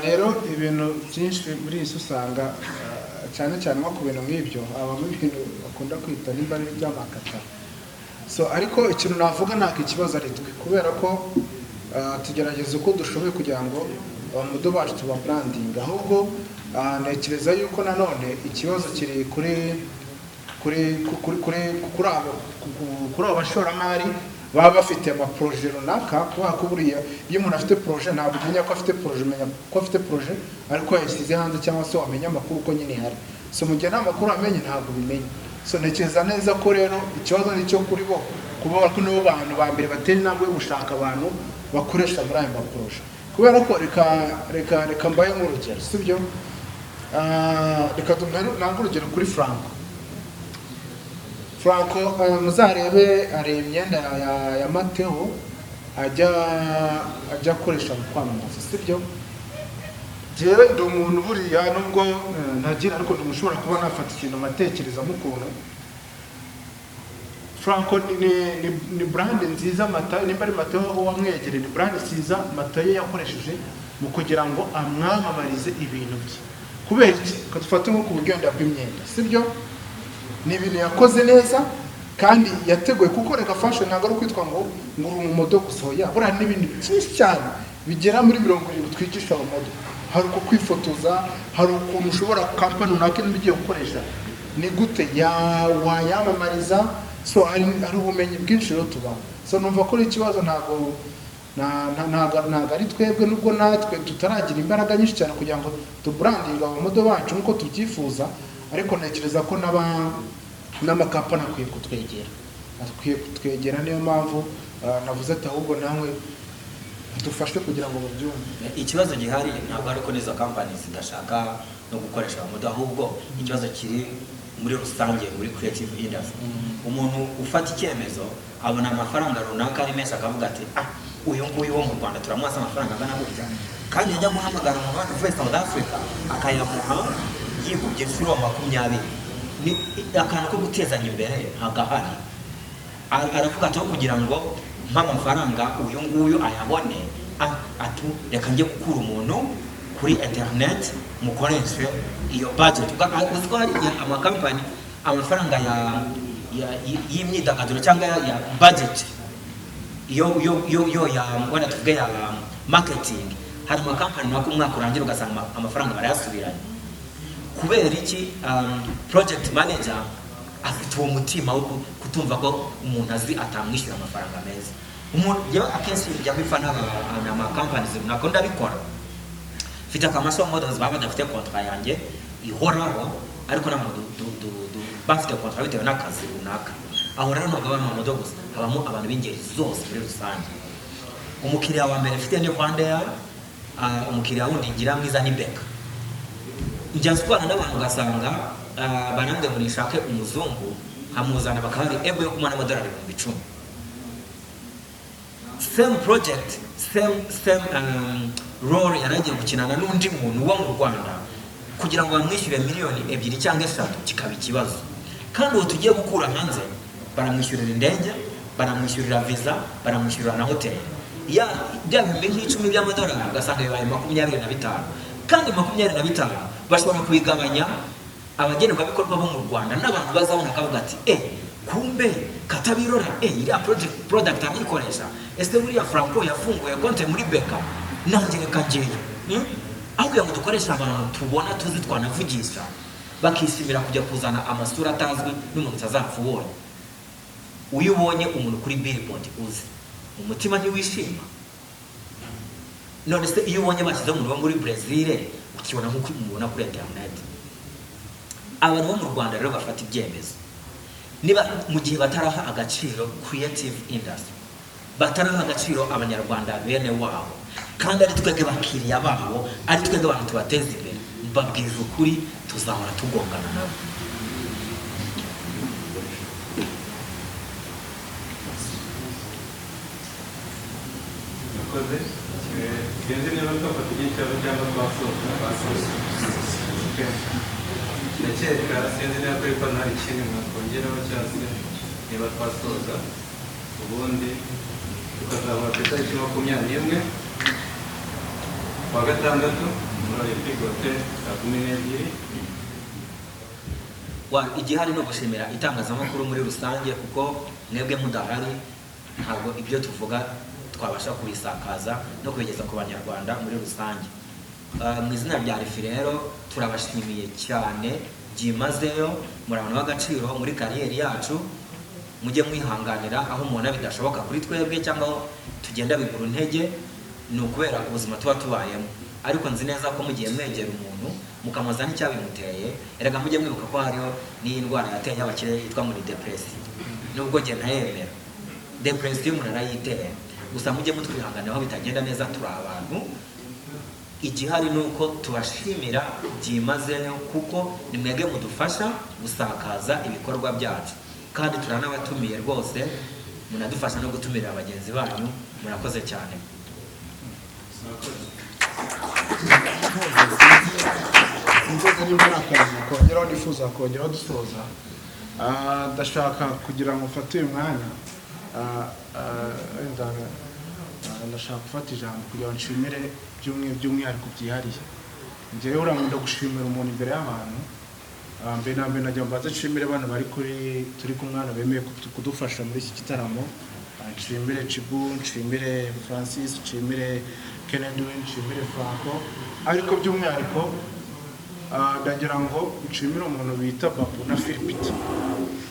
Rero ibintu byinshi muri iyi si usanga cyane cyane nko ku bintu nk'ibyo habamo ibintu bakunda kwita nimba ari iby'amakata. So ariko ikintu navuga, ntabwo ikibazo ari twe, kubera ko tugerageza uko dushoboye kugira ngo abamodel bacu tubabrandinga. Ahubwo ntekereza yuko nanone ikibazo kiri kuri abo bashoramari baba bafite amaprojet runaka, kubera ko buriya iyo umuntu afite projet ntabwo umenya ko afite projet, umenya ko afite projet ariko yayishyize hanze, cyangwa se wamenya amakuru ko nyine ihari. So mu gihe nta makuru wamenye, ntabwo ubimenya. So ntekereza neza ko rero ikibazo ni icyo kuri bo, kuba ko nibo bantu ba mbere batera intambwe yo gushaka abantu bakoresha muri ayo maprojet. Kubera ko reka mbaye nk'urugero, sibyo? Reka nange urugero kuri Franco. Franco, muzarebe, hari imyenda ya Mateo ajya akoresha mu kwamamaza, sibyo? Njyewe ndi umuntu buriya nubwo ntagira, ariko ndi umuntu ushobora kuba nafata ikintu nkatekerezamo ukuntu Franco ni brand nziza. Matayo, nimba ari Mateo wamwegereye, ni brand nziza Matayo yakoresheje mu kugira ngo amwamamarize ibintu bye. Kubera iki? Reka dufate nko ku buryo wenda bw'imyenda, sibyo? Ni ibintu yakoze neza kandi yateguye, kuko reka fashion ntabwo ari ukwitwa ngo uri umumodel gusa. Oya, buriya hari n'ibindi byinshi cyane bigera muri 70 twigisha abamodel. Hari uko kwifotoza, hari ukuntu ushobora kampani runaka niba ugiye gukoresha, ni gute wayamamariza. So hari ubumenyi bwinshi rero tubaho. So numva ko ari ikibazo ntabwo ari twebwe, nubwo natwe tutaragira imbaraga nyinshi cyane kugira ngo tubrandinge abamodel bacu nk'uko tubyifuza. Ariko ntekereza ko n'amakampani akwiye kutwegera. Niyo mpamvu navuze ati ahubwo namwe dufashe kugira ngo babyumve. Ikibazo gihari ntabwo ari uko n'izo kampani zidashaka no gukoresha abamodel, ahubwo ikibazo kiri muri rusange muri creative industry. Umuntu ufata icyemezo abona amafaranga runaka ari menshi, akavuga ati: "Ah, uyu nguyu wo mu Rwanda turamuha amafaranga angana gutya," kandi yajya guhamagara umuntu wacu uvuye South Africa akayamuha yikubye inshuro 20. Ni akantu ko gutezanya imbere ntabwo ahari. Aravuga ati: "Aho kugira ngo mpe amafaranga uyu nguyu ayabone, atu reka njye gukura umuntu kuri internet mukoreshe iyo budget." Uzi ko hari igihe amakampani amafaranga y'imyidagaduro cyangwa ya budget yo ya wenda tuvuge ya marketing, hari amakampani runaka umwaka urangira ugasanga amafaranga barayasubiranye. Kubera iki? Project manager afite uwo mutima wo kutumva ko umuntu azi atamwishyura amafaranga meza. Umuntu yewe akenshi bijya bipfa n'amakampani runaka. Ndabikora, mfite akamasho models baba badafite contrat yanjye ihoraho, ariko n'abantu bafite contrat bitewe n'akazi runaka. Aho rero ntabwo habamo amamodel gusa, habamo abantu b'ingeri zose muri rusange. Umukiriya wa mbere mfite ni Rwandair. Umukiriya wundi ngira mwiza ni Beka. Njya nshwana n'abantu ugasanga barambwira ngo nishake umuzungu, nkamuzana, bakaba bari able yo kumuha n'amadolari 10,000. Same project, same role yari agiye gukinana n'undi muntu wo mu Rwanda, kugira ngo bamwishyure miliyoni 2 cyangwa 3 kikaba ikibazo. Kandi uwo tugiye gukura hanze baramwishyurira indege, baramwishyurira visa, baramwishyurira na hoteli, ya bya 10,000 by'amadolari ugasanga bibaye 25. Kandi 25 bashobora kubigabanya abagenerwabikorwa bo mu Rwanda n'abantu bazabona akavuga ati: "Kumbe Katabirora, iriya project product arayikoresha. Ese buriya Franco yafunguye konti muri BK? Nanjye reka ngeyo." Aho kugira ngo dukoreshe abantu tubona, tuzi, twanavugisha, bakishimira kujya kuzana amasura atazwi n'umuntu utazapfa ubonye. Uyo ubonye umuntu kuri billboard uzi, umutima ntiwishima? None se iyo ubonye bashyizeho umuntu wo muri Brazil, ukibona nk'uko umubona kuri internet? Abantu bo mu Rwanda rero bafata ibyemezo, niba mu gihe bataraha agaciro creative industry, bataraha agaciro Abanyarwanda bene wabo, kandi ari twebwe bakiriya babo, ari twebwe abantu tubateza imbere, mbabwiza ukuri, tuzahora tugongana nabo. Murakoze. Sinzi niba twafata ikindi kibazo cyangwa twasoza. Ndakeka, sinzi niba kuri pano hari ikindi mwakongeraho cyangwa se niba twasoza, ubundi tukazahura ku itariki 21 kuwa gatandatu muri Olympic Hotel saa 12. Igihari ni ugushimira itangazamakuru muri rusange, kuko mwebwe mudahari ntabwo ibyo tuvuga twabasha kubisakaza no kubigeza ku Banyarwanda muri rusange. Mu izina rya REFI rero turabashimiye cyane byimazeyo. Muri abantu b'agaciro muri career yacu. Mujye mwihanganira aho mubona bidashoboka kuri twebwe cyangwa aho tugenda bigura intege, ni ukubera ubuzima tuba tubayemo. Ariko nzi neza ko mugiye mwegera umuntu mukamubaza n'icyabimuteye. Erega mujye mwibuka ko hariho n'iyi ndwara yateye abakire yitwa muri depression, nubwo njye ntayemera. Depression umuntu arayitera. Gusa mujye mutwihanganira aho bitagenda neza, turi abantu. Igihari ni uko tubashimira byimazeyo, kuko ni mwebwe mudufasha gusakaza ibikorwa byacu, kandi turanabatumiye rwose, munadufasha no gutumira bagenzi banyu. Murakoze cyane. Sinzi niba ari akantu kongeraho nifuza kongeraho dusoza. Ndashaka kugira ngo mfate uyu mwanya, wenda ndashaka gufata ijambo kugira ngo nshimire by'umwihariko byihariye. Njyewe urankunda gushimira umuntu imbere y'abantu. Mbere na mbere nagira ngo mbanze nshimire bano bari kuri turi kumwe hano bemeye kudufasha muri iki gitaramo. Nshimire Chibu, nshimire Francis, nshimire Kennedy, nshimire Franco, ariko by'umwihariko ndagira ngo nshimire umuntu bita Babu na Philipite.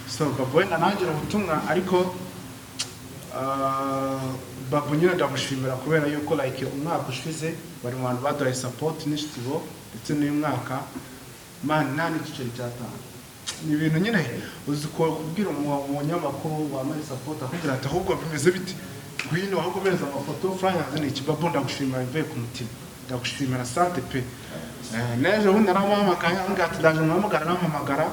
So Babu wenda nangira ubutumwa, ariko Babu nyine ndamushimira kubera yuko like umwaka ushize bari mu bantu baduhaye support n'isibo, ndetse n'uyu mwaka man nta n'igiceri cyatanu. Ni ibintu nyine uzi kubwira umunyamakuru wambaye support akubwira ati: "Ahubwo bimeze bite? Ngwino, ahubwo mpereza amafoto." Flyers ni iki? Babu, ndagushimira bivuye ku mutima, ndagushimira, sante pe. N'ejo bundi naramuhamagaye, ambwira ati: "Ndaje muhamagara." Arampamagara.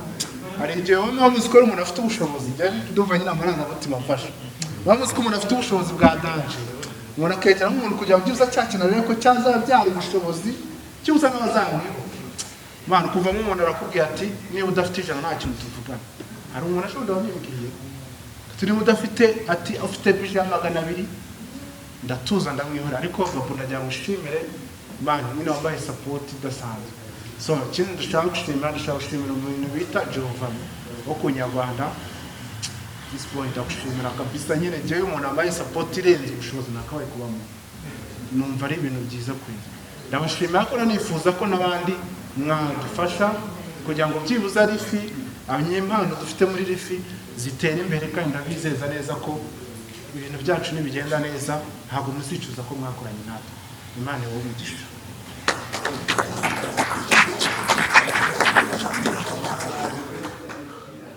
Hari igihe wowe muba muzi ko ari umuntu afite ubushobozi, njye ndumva nyine amarangamutima amfasha. Muba muzi ko umuntu afite ubushobozi bwa danger, umuntu akegera nk'umuntu kugira ngo byibuze cya kintu arebe ko cyazabyara ubushobozi, cyibuze n'abazamwibuka. Mwana, kuvamo umuntu arakubwira ati: "Niba udafite 100 nta kintu tuvugana." Hari umuntu ashobora wabimbwiye ati: "Niba udafite," ati "ufite bije ya 200," ndatuza ndamwihora. Ariko Babu, ndagira ngo ushimire Imana nyine wambaye support idasanzwe. So ikindi ndashaka gushimira umuntu bita Giovanni wo ku Nyarwanda. This point ndagushimira kabisa nyine. Njyewe umuntu wambaye support irenze ubushobozi nakabaye kubamo, numva ari ibintu byiza kuri njye. Ndabashimira ko nifuza ko n'abandi mwadufasha kugira ngo byibuze REFI, abanyempano dufite muri REFI zitera imbere, kandi ndabizeza neza ko ibintu byacu nibigenda neza ntabwo muzicuza ko mwakoranye natwe. Imana ibahe umugisha.